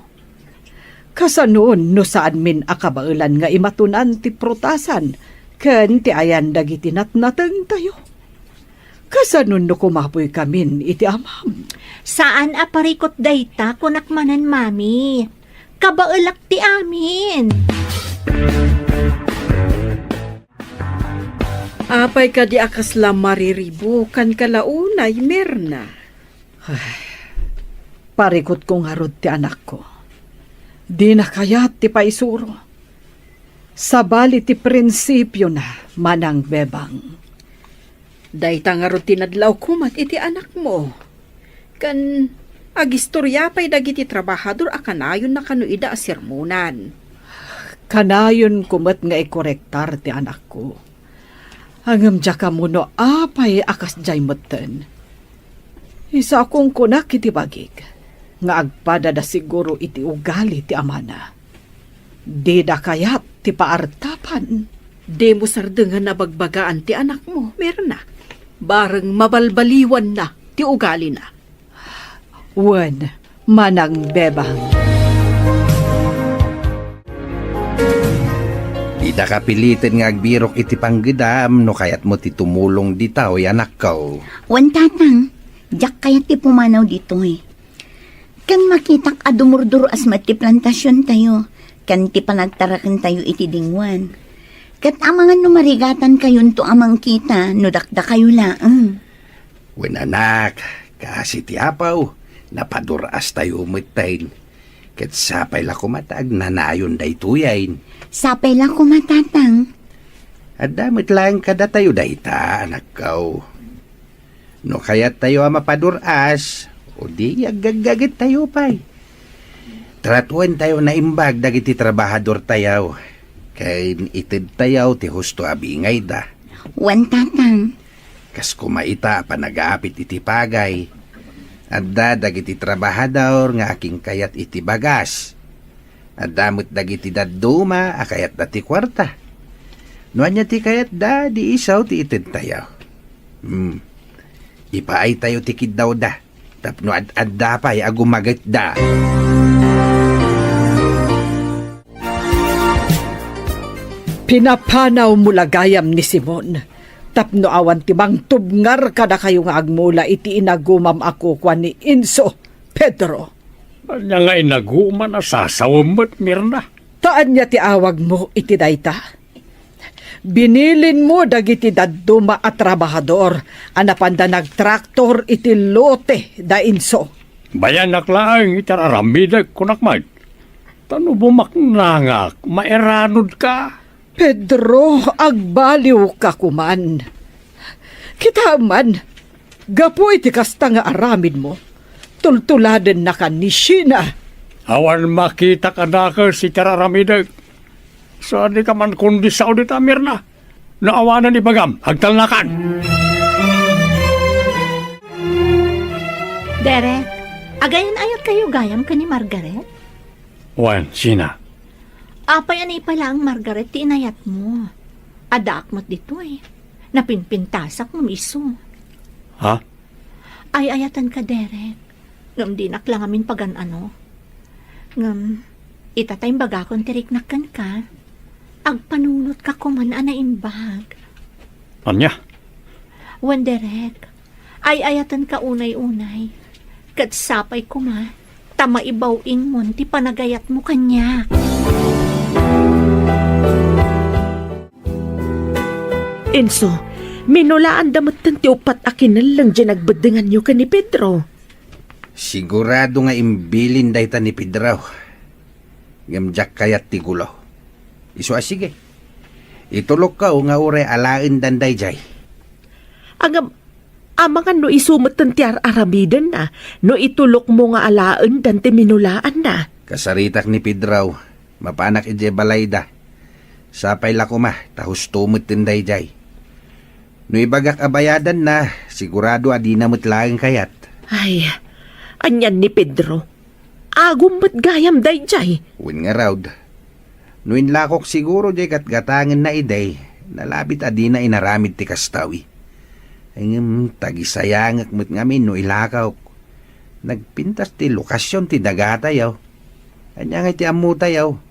Kasanon no saanmin a kabaelan nga imatunan ti prutasan ken ti ayan dagiti natnatengtayo? Kasanon no kumapoykamin iti amam? Saan a parikut dayta, kunak manen, Mami. Kabaelak ti amin. Apay kadi a kasla mariribukanka la unay, Mirna? Ay, parikutko ngarud ti anakko. Dina kayat ti paisuro. Sabali ti prinsipiona, Manang Bebang. Dayta ngarud ti nadlawko met iti anakmo. Ken agistoria pay dagiti trabahador a kanayonna kano ida a sermonan. Kanayonko met nga ikorektar ti anakko. Ngem diak ammo no apay a kasdiay metten. Isu a kunkunak iti bagik nga agpadada siguro iti ugali ti amana. Dida kayat ti paartapan. Dimo sardengen a bagbagaan ti anakmo, Mirna. Bareng mabalbaliwanna ti ugalina. Wen, Manang Bebang. Didaka piliten nga agbirok iti panggedam no kayatmo ti tumulong ditoy, anakko. Wen, Tatang, diak kayat ti pumanaw ditoy. Ken makitak a dumurdur-as met ti plantasiontayo, ken ti panagtarakentayo iti dingoan. Ket amangan no marigatankayon a mangkita no dakdakayo laeng. Wen, anak, kaasi ti apaw, napadur-astayo metten. Ket sapay la koma ta agnanayon daytoyen. Sapay la koma, Tatang. Adda met laeng kadatayo dayta, anakko. No kayattayo a mapadur-as, o di aggaggagettayo pay. Tratuentayo naimbag dagiti trabahadortayo, ken itedtayo ti husto a bingayda. Wen, Tatang. Kas koma ita a panagapit iti pagay, adda dagiti trabahador nga akinkayat iti bagas. Adda met dagiti dadduma a kayatda ti kuarta. No ania ti kayatda, di isu ti itedtayo. Hmm. Ipaaytayo ti kiddawda tapno ad-adda pay a gumagetda. Pinapanawmo la gayam ni Simon tapno awan ti mangtubngar kadakayo nga agmula iti inagumam a kukua ni Enzo, Pedro. Ania nga inagumam a sasawem met, Mirna? Ta ania ti awagmo iti dayta? Binilinmo dagiti dadduma a trabahador a napanda nagtraktor iti lote da Enzo. Bayanak laeng iti ar-aramidek, kunak met. Ta no bumaknangak, mairanudka. Pedro, agbaliwka koman. Kitaem man, gapu iti kasta nga aramidmo, tultuladennaka ni Sheena. Awan makitak a nakes iti ar-aramidek. Sadika man kundi sao dita, Mirna. No awanen ibagam, agtalnakan. Derek, agayan-ayatkayo gayam ken ni Margaret? Wen, Sheena. Apay a naipaay laeng Margaret ti inayatmo? Addaak met ditoy. Napinpintasak ngem isu. Ha? Ay-ayatenka, Derek. Ngem dinak la ngamin pagan-ano. Ngem, ita ta imbagakon ti riknak kenka. Agpanunotka koman a naimbag. Ania? Wen, Derek, ay-ayatenka unay-unay. Ket sapay koma, ta maibaw-ingmon ti panagayatmo kaniak. Enzo, minulaanda metten ti uppat a kinelleng diay nagbeddenganyo ken ni Pedro. Sigurado nga imbilin dayta ni Pedro. Ngem diak kayat ti gulo. Isu a sige. Itulokko nga uray alaendan daydiay. Ngem, amangan no isu metten ti ar-aramidenna, no itulokmo nga alaendan ti minulaanna. Kasaritak ni Pedro, mapanak idiay balayda. Sapay la koma, ta husto metten daydiay. No ibagak a bayadanna, sigurado a dina met laeng kayat. Ay, anian ni Pedro? Agum met gayam daydiay. Wen ngarud, no inlakok siguro diay gatgatangenna idi, nalabit a dina inaramid ti kastoy. Ngem tagisayangek met ngamin no ilakok. Nagpintas ti lokasion ti dagatayo. Ania ngay ti ammotayo?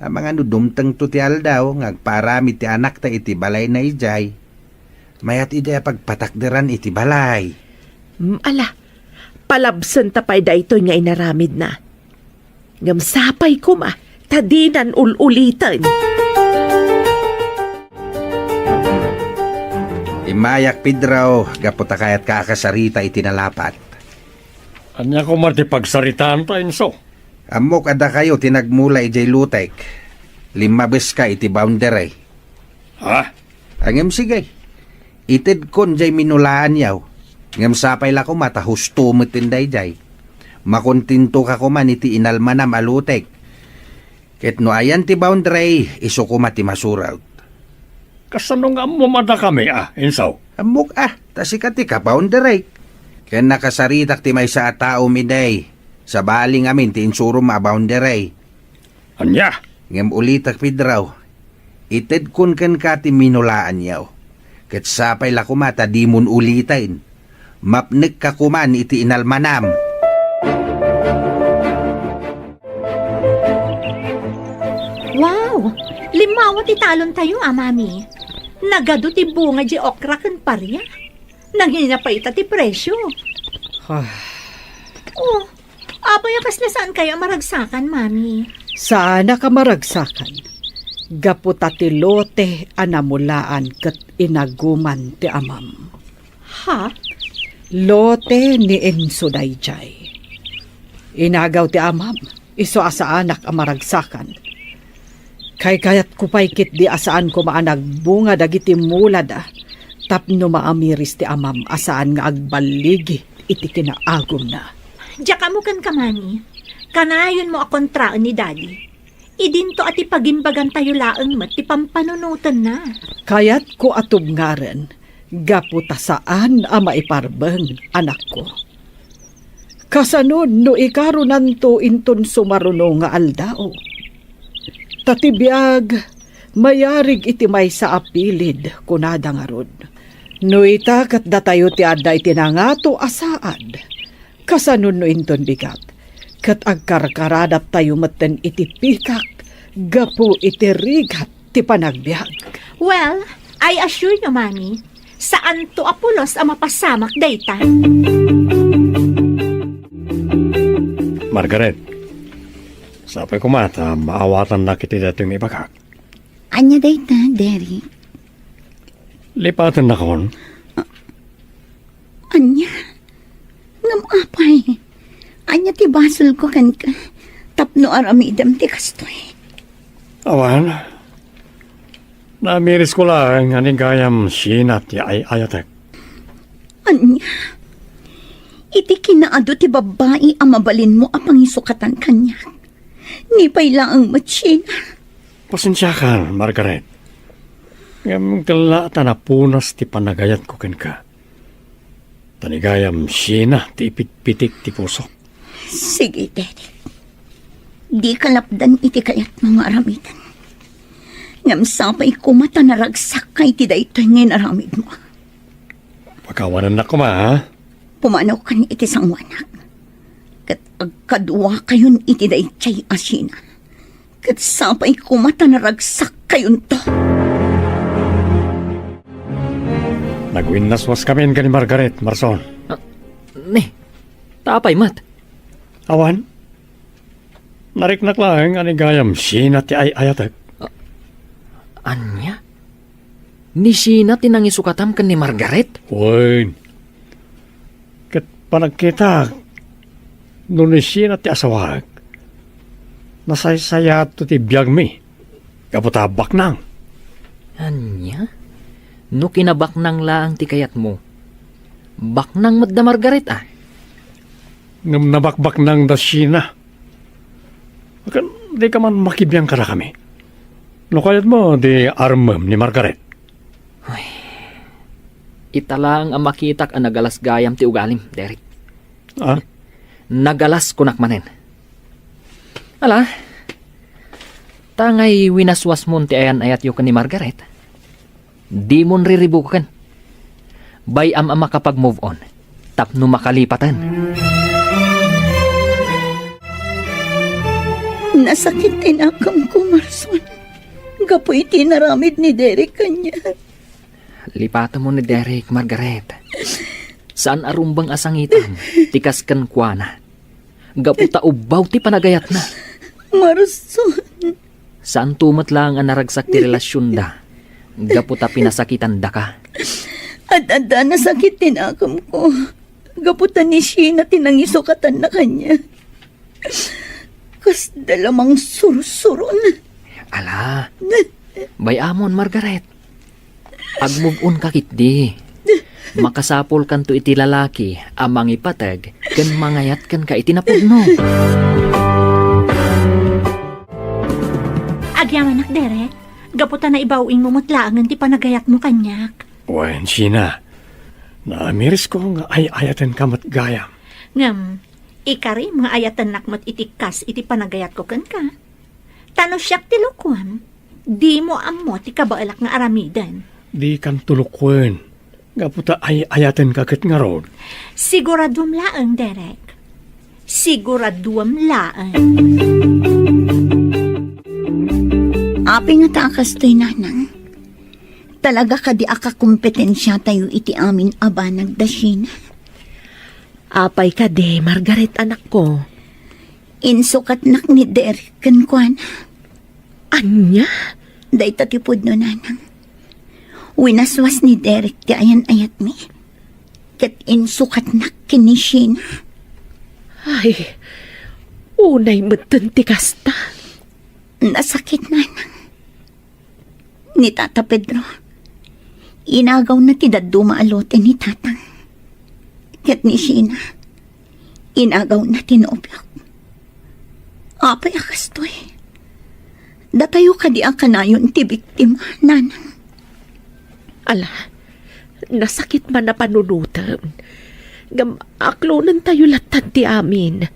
Amangan no dumtengto ti aldaw nga agpaaramid ti anakta iti balayna idiay, mayat idiay a pagpatakderan iti balay. Mm, ala, palabsenta pay daytoy nga inaramidna. Ngem sapay koma, ta dinan ul-uliten. Immayak, Pedro, gapu ta kayatka a kasarita iti nalapat. Ania koma ti pagsaritaanta, Enzo? Ammok a dakayo ti nagmula idiay lotek. Limmabeska iti boundary. Ha? Ngem sige, itedkon diay minulaanyo. Ngem sapay la koma ta husto metten daydiay. Makontentoka koman iti inalmanam a lotek. Ket no ayan ti boundary, isu koma ti masurot. Kasano nga ammom a dakami, a, Enzo? Ammok a, ta sika ti ka-boundary. Ken nakasaritak ti maysa a taom idi, sabali ngamin ti insurom a boundary. Ania? Ngem ulitek, Pedro, itedkon kenka ti minulaanyo. Ket sapay la koma ta dimon uliten. Mapnekka koman iti inalmanam. Wow! Limmawa ti talontayo, a, Mami. Nagadu ti bunga diay okra ken paria. Nangina pay ita ti presio. Ah. Oh, apay a kasla saankayo a maragsakan, Mami? Saanak a maragsakan. Gapu ta ti lote a namulaan ket inaguman ti amam. Ha? Lote ni Enzo daydiay. Inagaw ti amam, isu a saanak a maragsakan. Kaykayatko pay ketdi a saan koma a nagbunga dagiti mulada tapno maamiris ti amam a saan nga agballigi iti kinaagumna. Diak ammo kenka, Mami. Kanayonmo a kontraen ni Daddy. Idinto a ti pagimbagantayo laeng met ti pampanunotenna. Kayatko a tubngaren gapu ta saan a maiparbeng, anakko. Kasano no ikarunanto inton sumaruno nga aldaw? Ta ti biag, mayarig iti maysa a pilid, kunada ngarud. No ita ket datayo ti adda iti nangato a saad, kasano no inton bigat, ket agkarkaradattayo metten iti pitak gapu iti rigat ti panagbiag. Well, I assure you, Mami, saanto a pulos a mapasamak dayta. Margaret, sapay koma ta maawatannak iti daytoy nga ibagak. Ania dayta, Derek? Lipatennakon. Ania? Ngem apay, ania ti basolko kenka tapno aramidem ti kastoy? Awan. Naamirisko laeng a ni gayam Sheena ti ay-ayatek. Ania? Iti kinaadu ti babbai a mabalinmo a pangisukatan kaniak. Ni pay laeng met Sheena. Pasensiakan, Margaret. Ngem kella ta napunas ti panagayatko kenka. Ta ni gayam Sheena ti ipitpitik ti pusok. Sige, Derek. Dika lapdan iti kayatmo nga aramiden. Ngem sapay koma ta naragsakka iti daytoy nga inaramidmo. Pakawanennak koma, ha? Pumanawkan iti sangoanak. Ket agkaduakayon iti daydiay a Sheena. Ket sapay koma ta naragsakkayonto. Nagwinnaswaskamin ken ni Margaret, Marson. Ah, ni, ta apay met? Awan. Nariknak laeng a ni gayam Sheena ti ay-ayatek. Ah, ania? Ni Sheena ti nangisukatam ken ni Margaret? Wen. Ket panagkitak, no ni Sheena ti asawaek, nasaysayaatto ti biagmi gapu ta baknang. Ania? No kinabaknang laeng ti kayatmo, baknang met da Margaret, a? Ngem nabakbaknang da Sheena. Ken dika man makibiang kadakami. No kayatmo, di armem ni Margaret. Ay, ita laeng a makitak a nagalas gayam ti ugalim, Derek. Ah? Nagalas kunak manen. Ala, ta ngay winaswasmon ti ayan-ayatyo ken ni Margaret. Dimon riribuken. Bay-am a makapag-move on tapno makalipaten. Nasakit ti nakemko, Marson, gapu iti inaramid ni Derek kaniak. Lipatem ni Derek, Margaret. Saan a rumbeng a sangitam ti kas kenkuana. Gapu ta ubbaw ti panagayatna. Marson. Saanto met laeng a naragsak ti relasionda gapu ta pinasakitandaka. Ad-adda nasakit ti nakemko gapu ta ni Sheena ti nangisukatanna kaniak. Kasda la mangsursuron. Ala, bay-amon, Margaret. Ag-move on ka ketdi. Makasapulkanto iti lalaki a mangipateg ken mangayat kenka iti napudno. Agyamanak, Derek. Gapu ta naibaw-ingmo met laengen ti panagayatmo kaniak. Wen, Sheena, naamirisko nga ay-ayatenka met gayam. Ngem, ikarim nga ayatennak met iti kas iti panagayatko kenka. Ta no siak ti lukuem, dimo ammo ti kabaelak nga aramiden. Dikanto lukuen, gapu ta ay-ayatenka ket ngarud. Siguraduem laeng, Derek. Siguraduem laeng. Apay ngata a kastoy, Nanang? Talaga kadi a kakompetensiatayo iti amin a banag da Sheena? Apay kadi, Margaret, anakko? Insukatnak ni Derek kenkuana. Ania? Dayta ti pudno, Nanang. Winaswas ni Derek ti ayan-ayatmi. Ket insukatnak ken ni Sheena. Ay, unay metten ti kasta. Nasakit, Nanang. Ni Tata Pedro, inagawna ti dadduma a lote ni Tatang. Ket ni Sheena, inagawna ti nobiok. Apay a kastoy? Datayo kadi a kanayon ti biktima, Nanang? Ala, nasakit man a panunotem. Ngem aklonentayo lattan ti amin.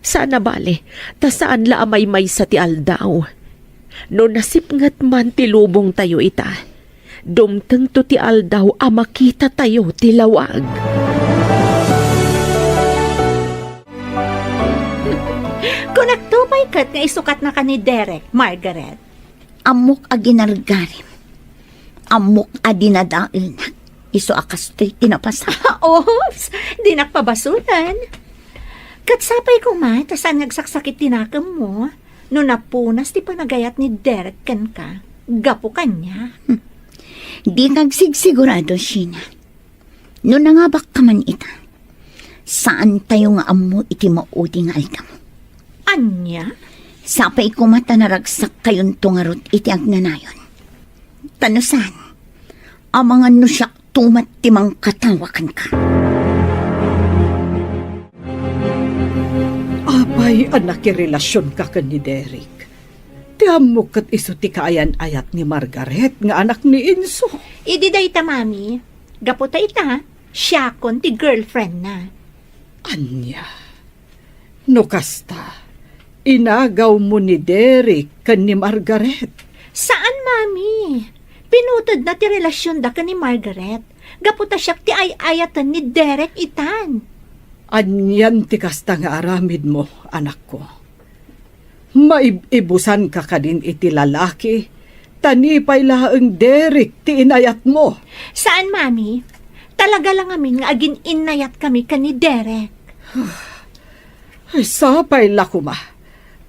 Saan a bale, ta saan la a maymaysa ti aldaw. No nasipnget man ti lubongtayo ita, dumtengto ti aldaw a makitatayo ti lawag. Kunakto pay ket nga isukatnaka ni Derek, Margaret. Ammok a ginargarim. Ammok a dinadaelnak isu a kastoy ti napasamak. Oops! Dinak pabasolen. Ket sapay koma ta saan nga agsaksakit ti nakemmo no napunas ti panagayat ni Derek kenka gapu kaniak. Hmm. Dika agsigsigurado, Sheena. No nangabakka man ita, saantayo nga ammo iti maudi nga aldaw. Ania? Sapay koma ta naragsakkayonto ngarud iti agnanayon. Ta no saan, amangan no siakto met ti mangkatawa kenka. Apay a nakirelasionka ken ni Derek? Ti ammok ket isu ti kaayan-ayat ni Margaret nga anak ni Enzo. Idi dayta, Mami, gapu ta ita, siakon ti girlfriendna. Ania? No kasta, inagawmo ni Derek ken ni Margaret? Saan, Mami. Pinutedna ti relasionda ken ni Margaret gapu ta siak ti ay-ayaten ni Derek itan. Anian ti kasta nga aramidmo, anakko? Maib-ibusanka kadin iti lalaki, ta ni pay laeng Derek ti inayatmo. Saan, Mami. Talaga la ngamin nga agin-innayatkami ken ni Derek. Ay, sapay la koma.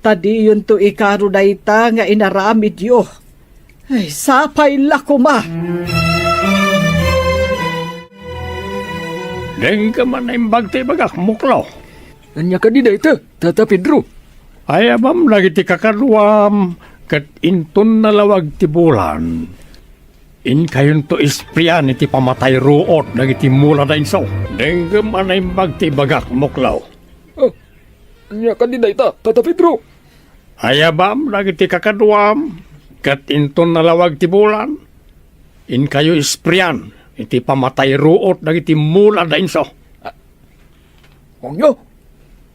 Ta diyonto ikaro dayta nga inaramidyo. Ay, sapay la koma. Dengngem a naimbag ti ibagak, Muklo. Ania kadi dayta, Tata Pedro? Ayabam dagiti kakaduam, ket inton nalawag ti bulan, inkayonto isprian iti pamatay ruot dagiti mula da inso. Dengngem a naimbag ti ibagak, Muklo. Ah, ania kadi dayta, Tata Pedro? Ayabam dagiti kakaduam, ket inton nalawag ti bulan, inkayo isprian iti pamatay ruot dagiti mula da inso. Ania?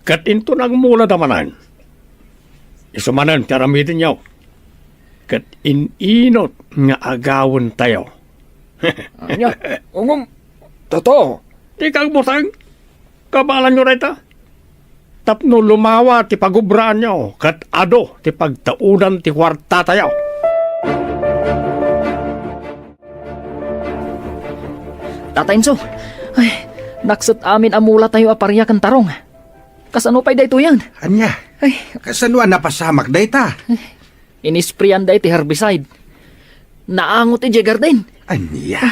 Ket inton agmulada manen, isu manen ti aramidenyo, ket in-inut nga agawentayo. Ania? Ngem, Tata. Dika agbuteng. Kabaelanyo dayta. Tapno lumawa ti pagubraanyo ket adu ti pagtaudan ti kuartatayo. Tata Enzo, ay, nakset amin a mulatayo a paria ken tarong. Kasano pay daytoyen? Ania? Ay. Kasano a napasamak dayta? Inisprian da iti herbicide. Naangot idiay garden. Ania?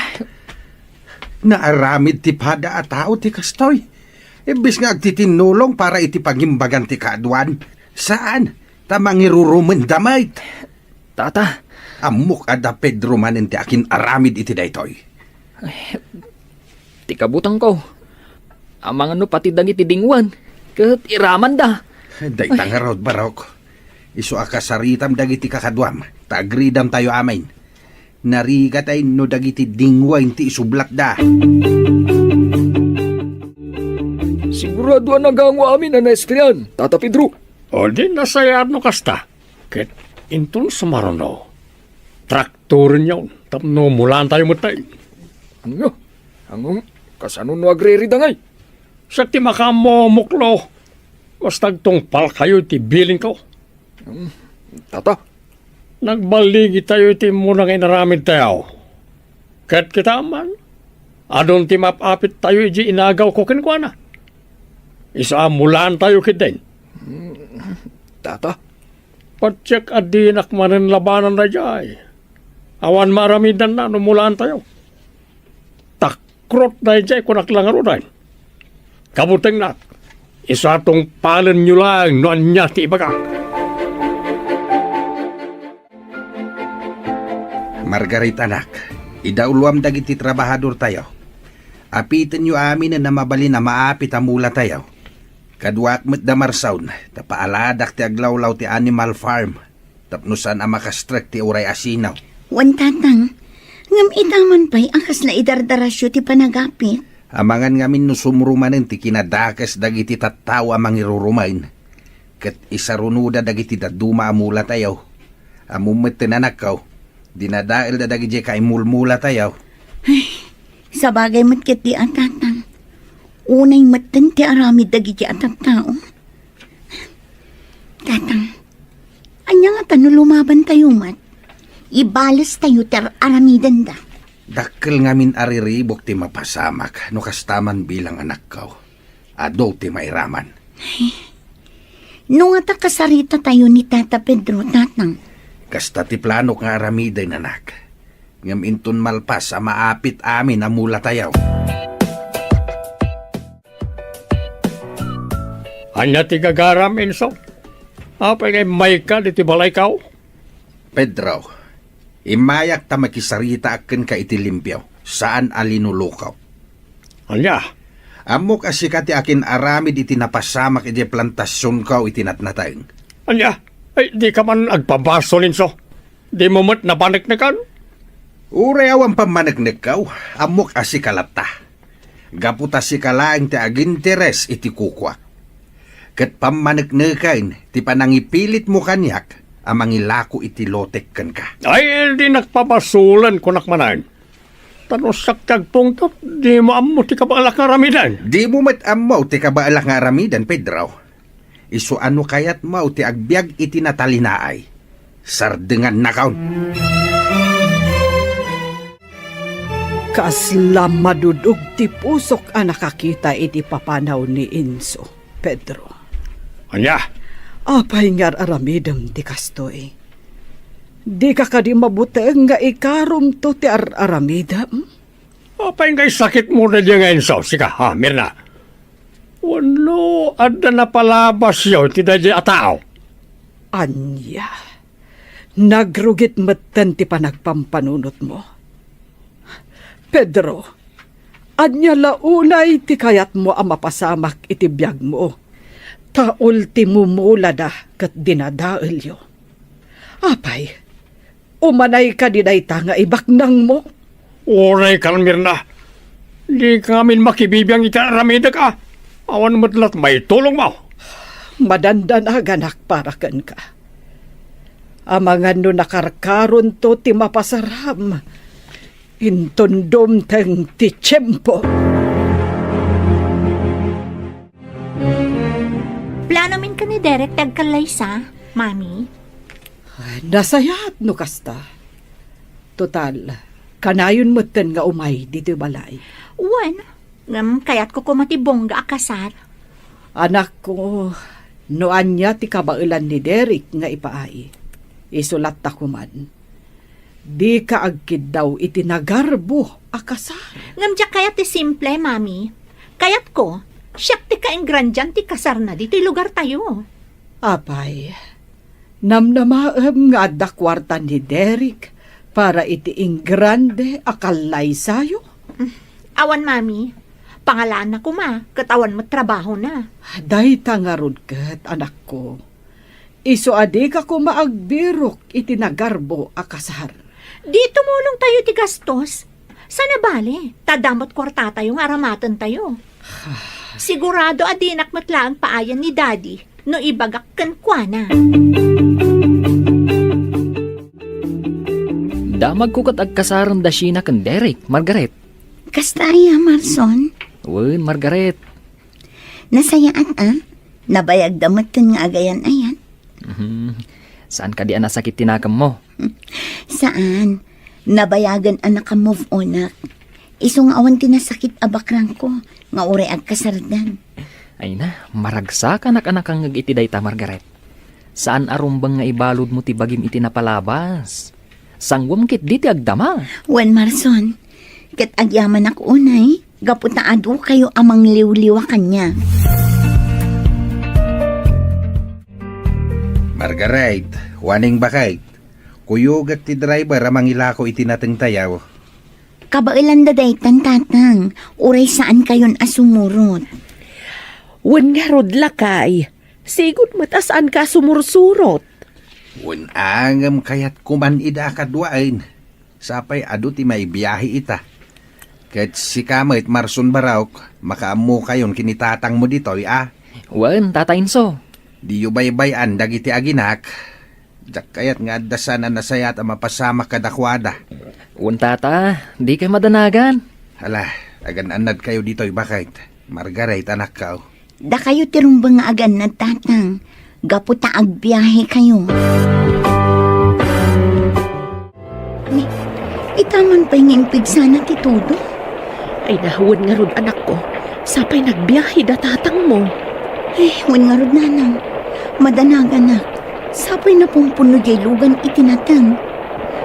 Naaramid ti pada a tao ti kastoy. Imbes nga agtitinnulong para iti pangimbagan ti kaaduan, saan, ta mangirurumenda met. Tata. Ammok a da Pedro manen ti akin-aramid iti daytoy. Ay, ti kabutengko, amangan no pati dagiti dingwen ket iramanda. Dayta ngarud, Barok. Isu a kasaritam dagiti kakaduam, ta agridamtayo amin. Narigat ay no dagiti dingwen ti isublatda. Sigurado a nagango amin a naesprian, Tata Pedro. O di nasayaat no kasta. Ket inton sumaruno, traktorenyon tapno mulaantayo met tay. Ania? Ngem, kasano no agririda ngay? Siak ti makaammo, Muklo. Basta agtungpalkayo iti bilinko. Hmm, Tata. Nagballigitayo iti immuna nga inaramidtayo. Ket kitaem man, adun ti maap-apittayo idiay inagawko kenkuana. Isu a mulaantayo ketdin. Hmm, Tata. Patiek a dinak manen labanan daydiay. Awan maaramidanna no mulaantayo. Takrot daydiay, kunak la ngaruden. Kabutengnak, isu a tungpalenyo laeng no ania ti ibagak. Margaret, anak, idauloam dagiti trabahadortayo. Apitenyo aminen a mabalin a maapit a mulatayo. Kaduak met da Marsaon, ta paaladak ti aglawlaw ti animal farm tapno saan a makastrek ti uray asino. Wen, Tatang, ngem ita man pay a kasla idardarasyo ti panagapit? Amangan ngamin no sumro manen ti kinadakes dagiti tattao a mangirurumen, ket isarunoda dagiti dadduma a mulatayo. Ammom metten, anakko, dinadaelda dagidiay kaimulmulatayo. Ay, sabagay met ketdi a, Tatang. Unay metten ti aramid dagiti a tattao. Tatang, ania ngata no lumabantayo met? Ibalestayo ti ar-aramidenda. Dakkel ngamin a riribuk ti mapasamak no kasta man bilang anakko. Adu ti mairaman. No ngata kasaritatayo ni Tata Pedro, Tatang. Kasta ti planok nga aramiden, anak. Ngem inton malpas a maapit amin a mulatayo. Ania ti gagaram, Enzo? Apay nga immayka ditoy balayko? Pedro, immayak ta makisaritaak kenka iti limpio, saan a linuloko. Ania? Ammok a sika ti akin-aramid iti napasamak idiay plantasionko iti natnateng. Ania? Ay, dika man agpabasol, Enzo. Dimo met napaneknekan? Uray awan pammaneknekko, ammok a sika latta. Gapu ta sika laeng ti aginteres iti kukuak. Ket pammanekneken ti panangipilitmo kaniak a mangilako iti lotek kenka. Ay, dinak pabasolen, kunak manen. Ta no siak ti agpungtot, dimo ammo ti kabaelak nga aramiden. Dimo met ammo ti kabaelak nga aramiden, Pedro. Isu a no kayatmo ti agbiag iti natalinaay, sardengannakon. Kasla madudog ti pusok a nakakita iti papanaw ni Enzo, Pedro. Ania? Apay nga ar-aramidem ti kastoy? Dika kadi mabuteng nga ikarumto ti ar-aramidem? Apay nga isakitmo daydiay nga Enzo, sika, ha, Mirna? Wenno, adda napalabasyo iti daydiay a tao? Ania? Nagrugit metten ti panagpampanunotmo. Pedro, ania la unay ti kayatmo a mapasamak iti biagmo? Ta ultimo mulada ket dinadaelyo. Apay, umanay kadi dayta nga ibaknangmo? Uray kan, Mirna. Dika ngamin makibibiang iti aramidek a. Awan met la't maitulongmo. Madandanaganak para kenka. Amangan no nakarkaronto ti mapasaram, inton dumteng ti tiempo. Plano min ken ni Derek ti agkallaysa, Mami? Ay, nasayaat no kasta. Total, kanayon metten nga umay ditoy balay. Wen, ngem kayatko koma ti bongga a kasar. Anakko, no ania ti kabaelan ni Derek nga ipaay, isu latta koman. Dika agkiddaw iti nagarbo a kasar. Ngem diak kayat ti simple, Mami. Kayatko, siak ti kaingrandian ti kasarna ditoy lugartayo. Apay, namnamaem nga adda kuarta ni Derek para iti ingrande a kallaysayo? Awan, Mami. Pangalaanna koma, ket awan met trabahona. Dayta ngarud ket, anakko. Isu a dika koma agbirok iti nagarbo a kasar. Di tumulongtayo ti gastos. Saan a bale, ta adda met kuartatayo nga aramatentayo. Sigurado a dinak met laeng paayan ni Daddy no ibagak kenkuana. Damagko ket agkasaren da Sheena ken Derek, Margaret. Kasta aya, Marson? Wen, Margaret. Nasayaat, a? Nabayagda metten nga agayan-ayan. Mhm. Saan kadi a nasakit ti nakemmo? Saan. Nabayagen a naka-move on-ak. Isu nga awan ti nasakit a bakrangko nga uray agkasardan. Ay na, maragsakanak a nakangngeg iti dayta, Margaret. Saan a rumbeng nga ibaludmo ti bagim iti napalabas. Sanguem ketdi ti agdama. Wen, Marson, ket agyamanak unay, gapu ta adu kayo a mangliwliwa kaniak. Margaret, Juaning Bakay, kuyogek ti driver a mangilako iti natengtayo. Kabaelanda daytan, Tatang, uray saan kayon a sumurot. Wen ngarud, lakay, sigud met a saan ka a sumursurot. Wen, ngem kayat koman ida a kaduaen. Sapay adu ti maibiahe ita. Ket sika met, Marson Barok, makaammo kayon ken ni tatangmo ditoy, a? Wen, Tata Enzo. Diyo baybay-an dagiti aginak. Diak kayat nga adda saan a nasayaat a mapasamak kadakuada. Wen, Tata, dikay madanagan. Hala, agan-annadkayo ditoy, Bakay. Margaret, anakko. Dakayo ti rumbeng nga agannad, Tatang, gapu ta agbiahekayo. Ni, ita man pay nga impigsana ti todo? Ay, na, wen ngarud, anakko. Sapay nagbiahe da tatangmo. Ay, wen ngarud, Nanang. Madanaganak. Sapay napumpuno diay lugan iti nateng.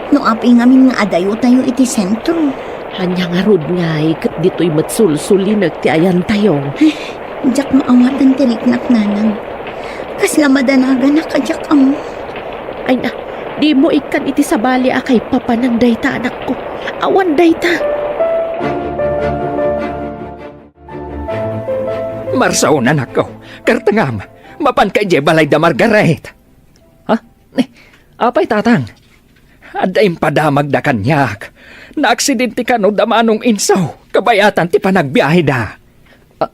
No apay ngamin nga adayotayo iti sentro. Ania ngarud ngay ket ditoy met sulsulinek ti ayantayo? Eh, diak maawatan ti riknak, Nanang. Kasla madanaganak a diak ammo. Ay na, dimo ikkan iti sabali a kaipapanan dayta, anakko. Awan dayta. Marson, anakko, kartengam, mapanka idiay balay da Margaret. Ha? Eh, apay, Tatang? Adda impadamagda kaniak. Naaksidente kano da Manong Insaw, kabayatan ti panagbiaheda. Ah,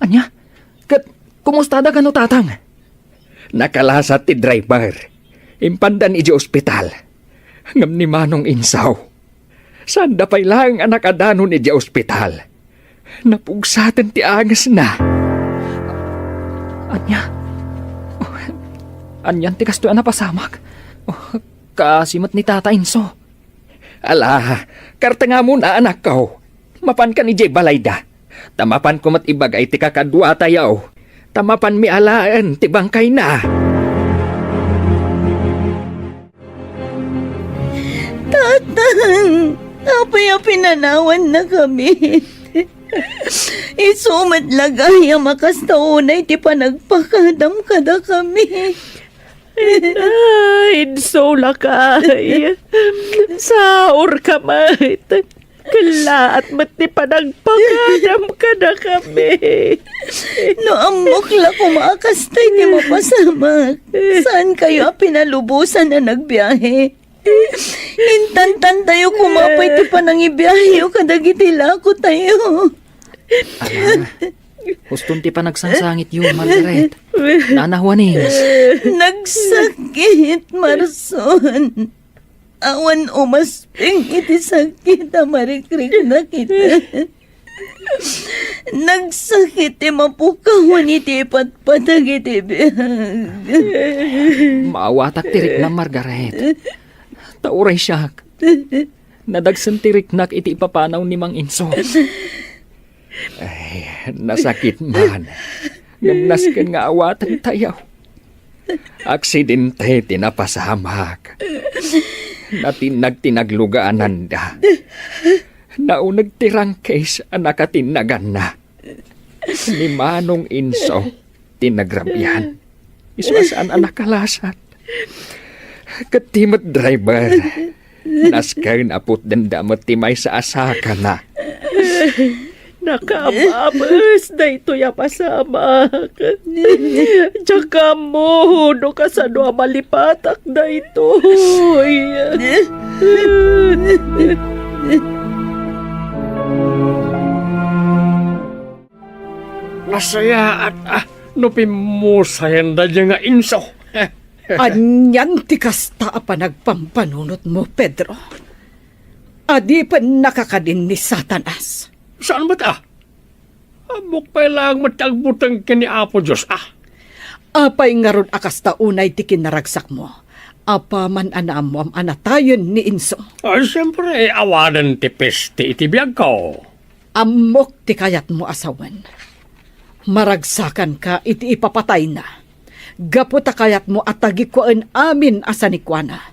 ania? Ket, kumustada kano, Tatang? Nakalasat ti driver. Impandan idiay ospital. Ngem ni Manong Insaw, saanda pay laeng a nakadanon idiay ospital. Napugsaten ti angesna. Ania? Anian ti kastoy a napasamak? Oh, kaasi met ni Tata Inso. Ala, kartengamon a anakko. Mapankan idiay balayda. Ta mapanko met ibaga iti kakaduatayo. Ta mapanmi alaen ti bangkayna. Tatang, apay a pinanawannakami? Isu met la gayam a kasta unay ti panagpakadam kadakami. Ina, insulakay. Saurka met. Kellaat met ti panagpakadam kadakami. No ammok la koma a kasta ti mapasamak, saankayo a pinalubosan a nagbiahe. Intantantayo koma pay ti panangibiaheyo kadagiti lakotayo. Ala, huston ti panagsangsangityo, Margaret. Nana Juanes. Nagsakit, Marson. Awan umasping iti sakit a marikriknak ita. Nagsakit ti mapukawan iti ipatpatag iti biag. Maawatak ti riknam, Margaret. Ta uray siak, nadagsen ti riknak iti ipapanaw ni Mang Inso. Ay, nasakit man. Ngem nasken nga awatentayo. Aksidente ti napasamak. Natinnag ti naglugaananda. Nauneg ti rangkis a nakatinnaganna. Ni Manong Inso ti nagrabian. Isu a saan a nakalasat. Ket ti met driver, nasken a putdenda met ti maysa a sakana. Nakaababes daytoy a pasamak. Diak ammo no kasano a malipatak daytoy. Nasayaat, ah, no pimmusayanda diay nga Inso. Anian ti kasta a panagpampanunotmo, Pedro? Adipen nakakadin ni Satanas? Saan met, ah? Ammok pay laeng met ti agbuteng ken ni Apo Dios, ah. Apay ngarud a kasta unay ti kinaragsakmo? Apaman a naammoam a natayen ni Inso. Ay, siempre, awanen ti peste iti biagko. Ammok ti kayatmo a sawen. Maragsakanka iti ipapatayna, gapu ta kayatmo a tagikuaen amin a sanikuana.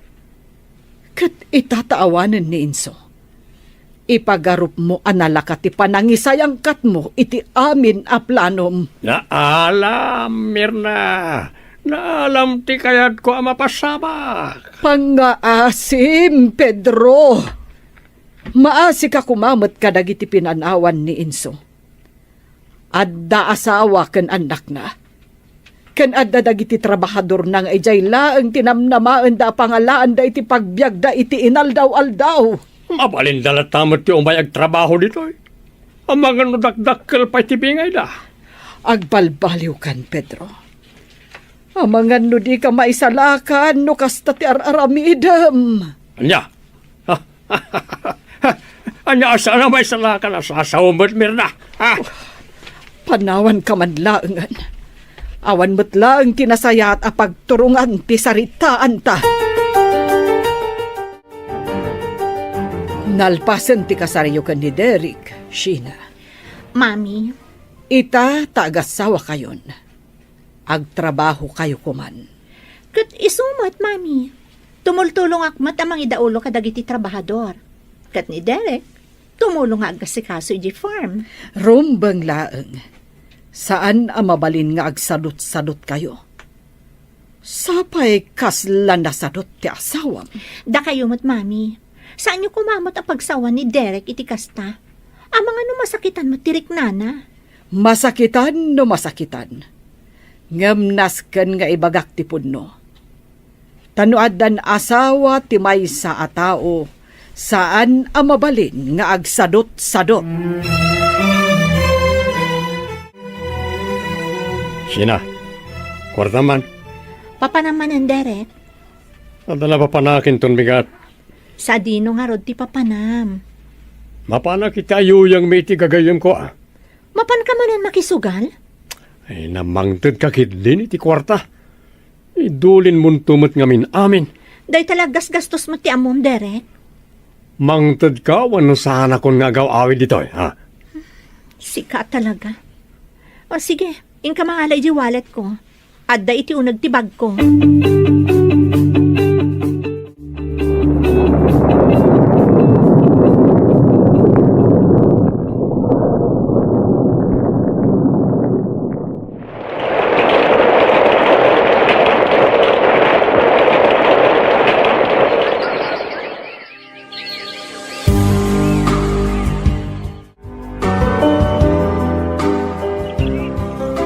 Ket ita ta awanen ni Inso, ipagarupmo a nalaka ti panangisayangkatmo iti amin a planom. Naalam, Mirna. Naalam ti kayatko a mapasamak. Pangngaasim, Pedro. Maasika koma met kadagiti pinanawan ni Inso. Adda asawa ken annakna. Ken adda dagiti trabahadorna nga idiay laeng ti namnamaenda a pangalaanda iti pagbiagda iti inaldaw-aldaw. Mabalinda latta met ti umay agtrabaho ditoy. Amangan no dakdakkel pay ti bingayda. Agbalbaliwkan, Pedro. Amangan no dika maisalakan no kasta ti ar-aramidem. Ania? Ania a saan a maisalakan a sasaom met, Mirna? Ha? Panawanka man laengen. Awan met laeng ti nasayaat a pagturongan ti saritaanta. Nalpasen ti kasaryo ken ni Derek, Sheena. Mami. Ita ta agasawakayon. Agtrabahokayo koman. Ket isu met, Mami. Tumultulongak met a mangidaulo kadagiti trabahador. Ket ni Derek, tumulong nga agasikaso idiay farm. Rumbeng laeng. Saan a mabalin nga agsadutsadutkayo. Sapay kasla nasadut ti asawam. Dakayo met, Mami. Saanyo koma met a pagsawan ni Derek iti kasta. Amangan no masakitan met ti riknana. Masakitan no masakitan. Ngem nasken nga ibagak ti pudno. Ta no addan asawa ti maysa a tao, saan a mabalin nga agsadutsadut. Sheena, kuarta man. Papanam manen, Derek. Adda napapanakinton bigat. Sadino ngarud ti papanam? Mapanak iti ayuyangmi iti gagayyemko, a. Mapanka manen makisugal? Ay, namangtedka ketdin iti kuarta. Idulinmonto met ngamin amin. Dayta la gasgastos met ti ammom, Derek. Mangtedka wenno saanakon nga agaw-awid ditoy, ha? Sika talaga. O sige, inka mangala iti wallet ko. Adda iti uneg ti bagko.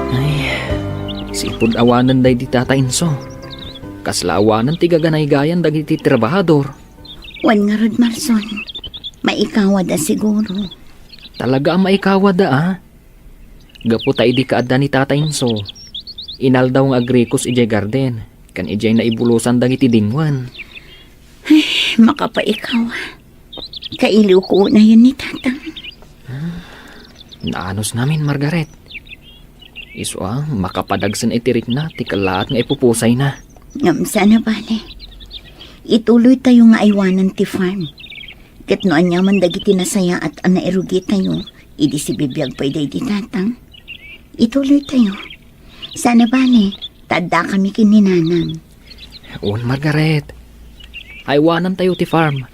Ay, sipud awanen daydi Tata Inso. Kasla awanen ti gaganaygayan dagiti trabahador. Wen ngarud, Marson, maikawada siguro. Talaga a maikawada, a? Gapu ta idi kaadda ni Tata Inso, inaldaw nga agrikos idiay garden, ken idiay naibulosan dagiti dingwen. Ay, makapaikaw. Kailiwko unayen ni Tatang. Naanus ngamin, Margaret. Isu a, makapadagsen iti rikna ti kellaat nga ipupusayna. Ngem saan a bale. Ituloytayo nga aywanen ti farm. Ket no aniaman dagiti nasayaat a nairugitayo, idi sibibiag pay daydi Tatang, ituloytayo. Saan a bale, ta addakami ken ni Nanang. Wen, Margaret. Aywanantayo ti farm.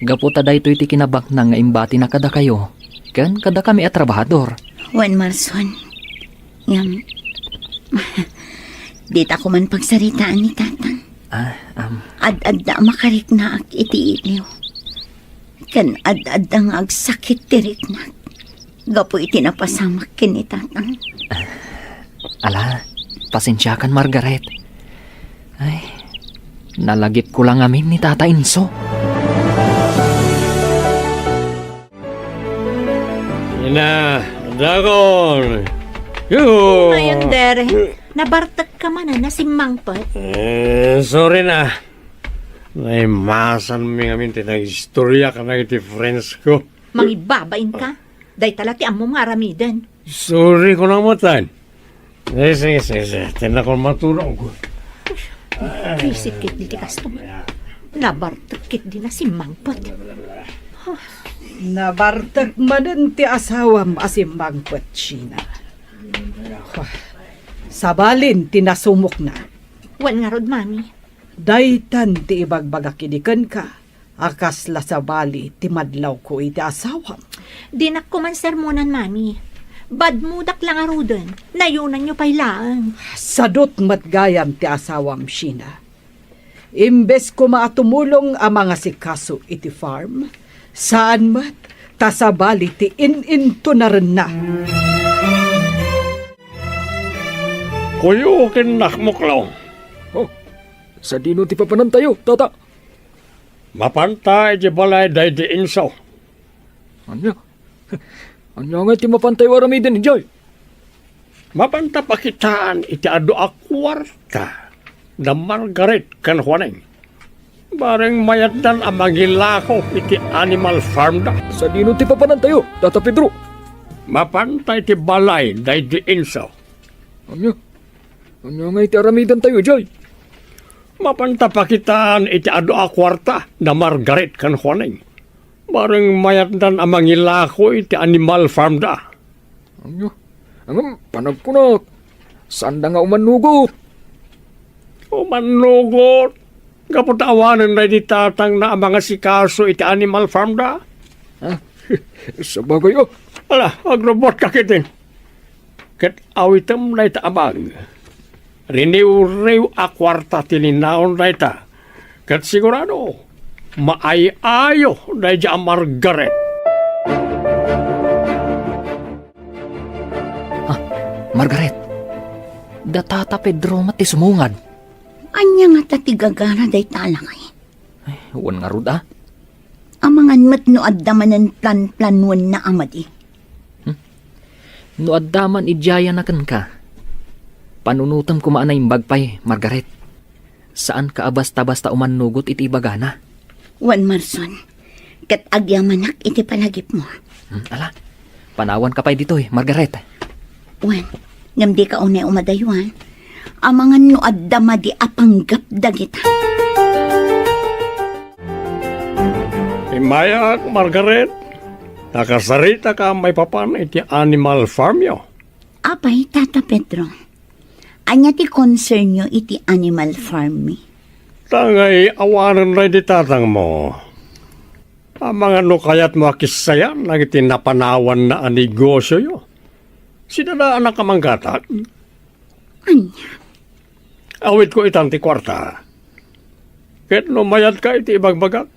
Gapu ta daytoy ti kinabaknang nga imbatina kadakayo ken kadakami a trabahador. Wen, Marson. Ngem, dita ko man pagsaritaan ni Tatang. Ah, um. Ad-adda a makariknaak iti iliw. Ken ad-adda nga agsakit ti riknak gapu iti napasamak ken ni Tatang. Ala, pasensiakan, Margaret. Ay, nalagipko la ngamin ni Tata Inso. Ina, dakon. Yuhu! Ngayon, Dere, nabartek ka man a nasimmangpet. Eh, sorry na. Naimasanmi ngamin ti nagistorya kadagiti friends ko. Mangibabain ka. Dayta la ti ammom nga aramiden. Sorry ko na matan. Eh, sige, sige, sige. Tinakon maturog. Visit kit di ti customer. Nabartek kit di nasimmangpet. Nabartek manen ti asawam a simmangpet, Sheena. Sabalin ti nasumokna. Wen ngarud, Mami. Daytan ti ibagbagak idi kenka. A kasla sabali ti madlawko iti asawam. Dinak koma sermonan, Mami. Badmodak la ngaruden, nayonanyo pay laeng. Sadut met gayam ti asawam, Sheena. Imbes koma a tumulong a mangasikaso iti farm, saan met ta sabali ti in-intunarenna. Kuyo ken nakmuklo. Oh, sadino ti papanantayo, Tata? Mapanta iti balay daydi Inso. Ania? Ania ngay ti mapantayo aramiden idiay? Mapanta pakitaan iti adu a kuarta da Margaret ken Juaning. Bareng mayatdan a mangilako iti animal farm da. Sadino ti papanantayo, Tata Pedro? Mapanta iti balay daydi Inso. Ania? Ania ngay ti aramidentayo idiay? Mapanta pakitaan iti adu a kuarta da Margaret ken Juaning. Bareng mayatdan a mangilako iti animal farm da. Ania? Ngem panagkunak, saanda nga umannugot. Umannugot? Gapu ta awanen daydi tatangna a mangasikaso iti animal farm da? Ah, sabagay, oh. Ala, agrubotka ketdin. Ket awitem dayta a bag. Riniwriw a kuarta ti linaon dayta. Ket sigurado, maay-ayo daydi a Margaret. Ah, Margaret, da Tata Pedro met ti sumungad. Ania ngata ti gagara dayta a lakay? Ay, wen ngarud, a. Amangan met no adda manen plan-planuenna a madi. Hmm? No adda man idiayana kenka, panunotem koma a naimbag pay, Margaret. Saanka a basta-basta umannugot iti ibagana. Wen, Marson, ket agyamanak iti palagipmo. Hmm, ala, panawanka pay ditoy, Margaret. Wen, ngem dika unay umadayo, a. amangan no adda madi a panggep dagita. Immayak, Margaret. Nakasaritaka maipapan iti animal farmyo. Apay, Tata Pedro, ania ti concernyo iti animal farm mi? Ta ngay awanen daydi tatangmo. Amangan no kayatmo a kissayan dagiti napanawanna a negosioyo. Sidadaanak a manggatag. Ania? Awidko itan ti kuarta. Ket no mayadka iti ibagbagak,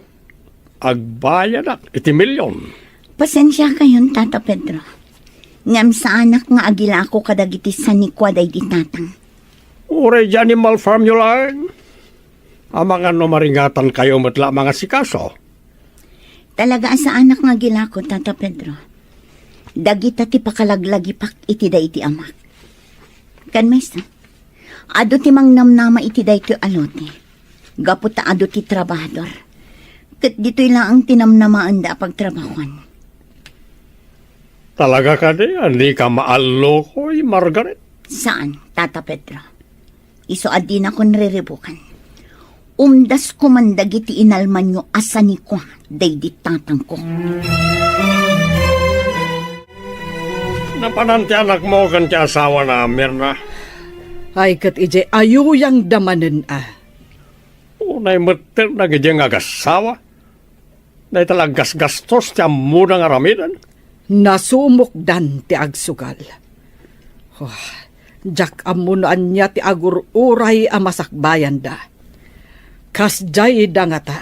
agbayadak iti milion. Pasensiakayon, Tata Pedro. Ngem saanak nga agilako kadagiti sanikua daydi tatang. Uray di animal farmyo laeng. Amangan no maringatankayo met la a mangasikaso. Talaga a saanak nga agilako, Tata Pedro. Dagita ti pakalaglagipak iti daydi amak. Ken maysa, adu ti mangnamnama iti daytoy a lote. Gapu ta adu ti trabahador. Ket ditoy laeng ti namnamaenda a pagtrabahuan. Talaga kadi a dika maallukoy, Margaret? Saan, Tata Pedro. Isu a dinakon riribukan. Umdasko man dagiti inalmanyo a sanikua daydi tatangko. Napanan ti anakmo ken ti asawana, Mirna? Ay, ket idiay ayuyangda manen a. Unay metten dagiti nga agassawa. Dayta la aggasgastos ti ammona nga aramiden. Nasumokdan ti agsugal. Oh, diak ammo no ania ti agur-uray a masakbayanda. Kasdiay da ngata,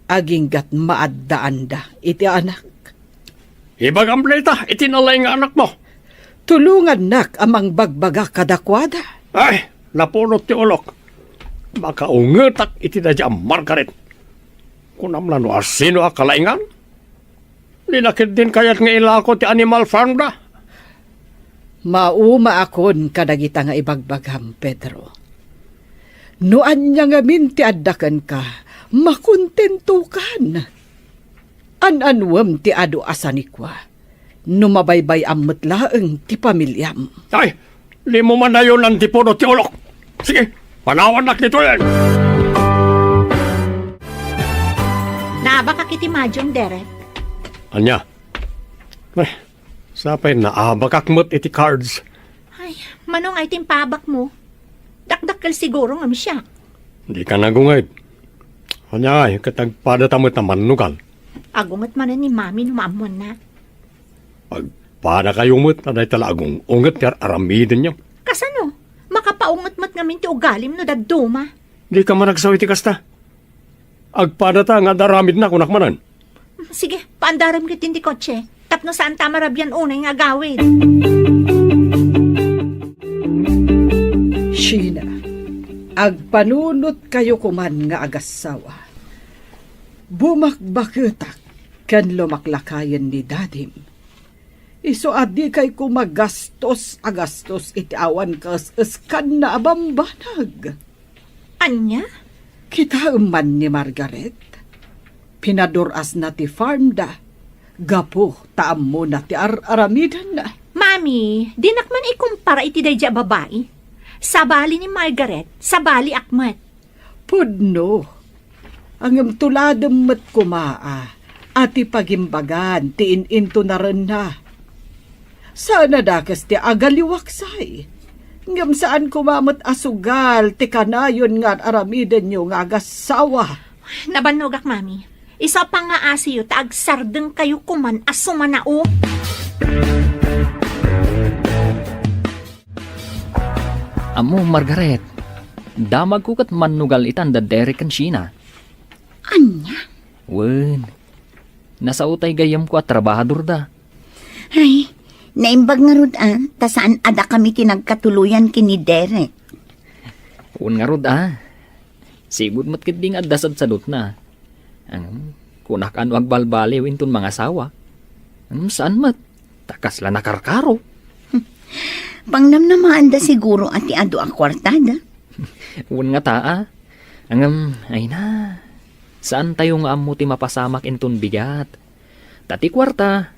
aginggat maaddaanda iti anak. Ibagam dayta iti nalaing nga anakmo. Tulongannak a mangbagbaga kadakuada. Ay, napunot ti ulok. Makaungetak iti daydi a Margaret. Kunam la no asino a kalaingan? Dina ketdin kayat nga ilako ti animal farm da. Maumaakon kadagita nga ibagbagam, Pedro. No ania ngamin ti adda kenka, makontentokan. An-anuem ti adu a sanikua. No mabaybay-am met laeng ti pamiliam. Ay, dimo manayonan ti puno ti ulok. Sige, panawannak ditoyen. Naabakak iti madium, Derek. Ania? Ay, sapay naabakak met iti cards. Ay, mano nga iti impaabakmo? Dakdakkel siguro ngem siak. Dika nagunged. Ania ngay, ket agpadata met a mannugal. Agunget manen ni Mami no maammoanna. Agpadakayo met a dayta la agung-unget ti ar-aramidenyo. Kasano? Makapaunget met ngamin ti ugalim no dadduma. Dika managsaw iti kasta. Agpadata nga ad-aramidna, kunak manen. Sige, paandarem ketdin ti kotse. Tapno saanta marabian unay nga agawid. Sheena, agpanunotkayo koman nga agassawa. Bumakbaketak ken lumaklakayen ni Dadim. Isu a dikay koma gastos a gastos iti awan kaes-eskanna a bambanag. Ania? Kitaem man ni Margaret. Pinadur-asna ti farmda gapu ta ammona ti ar-aramidenna. Mami, dinak man ikumpara iti daydi a babai. Sabali ni Margaret, sabaliak met. Pudno. Ngem tuladem met koma a, a ti pagimbagan ti in-intunarenna. Saan a dakes ti agaliwaksay. Ngem saan koma met a sugal ti kanayon nga ar-aramidenyo nga agassawa. Nabannogak, Mami. Isu a pangngaasiyo ta agsardengkayo koman a sumanao. Ammo, Margaret, damagko ket mannugal itan da Derek ken Sheena. Ania? Wen, nasao tay gayyemko a trabahadorda. Ay, naimbag ngarud a, ta saan a dakami ti nagkatuloyan ken ni Derek. Wen ngarud a, sigud met ketdi nga adda sadsadutna. Ngem, kunak a no agbalbaliw inton mangasawa. Ngem saan met, ta kasla nakarkaro. Pangnamnamaanda siguro a ti adu a kuartada. Wen ngata a. Ngem, ay na, saantayo nga ammo ti mapasamak inton bigat. Ta ti kuarta,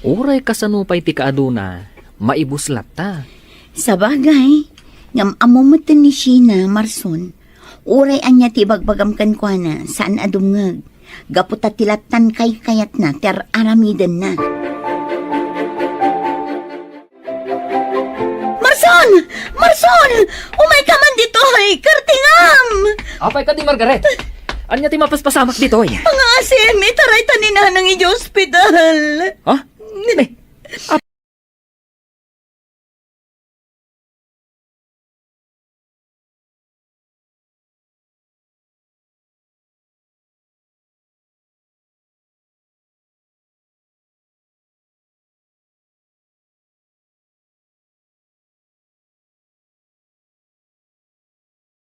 uray kasano pay ti kaaduna, maibus latta. Sabagay, Ngem ammo metten ni Sheena, Marson, uray ania ti ibagbagam kenkuana, saan a dumngeg, gapu ta ti lattan kaykayatna ti ar-aramidenna. Marson! Marson! Umayka man ditoy! Kartingam! Apay kadi, Margaret? Ania ti mapaspasamak ditoy? Pangaasim, itaray ta ni Nanang idiay ospital. Ha? Eh,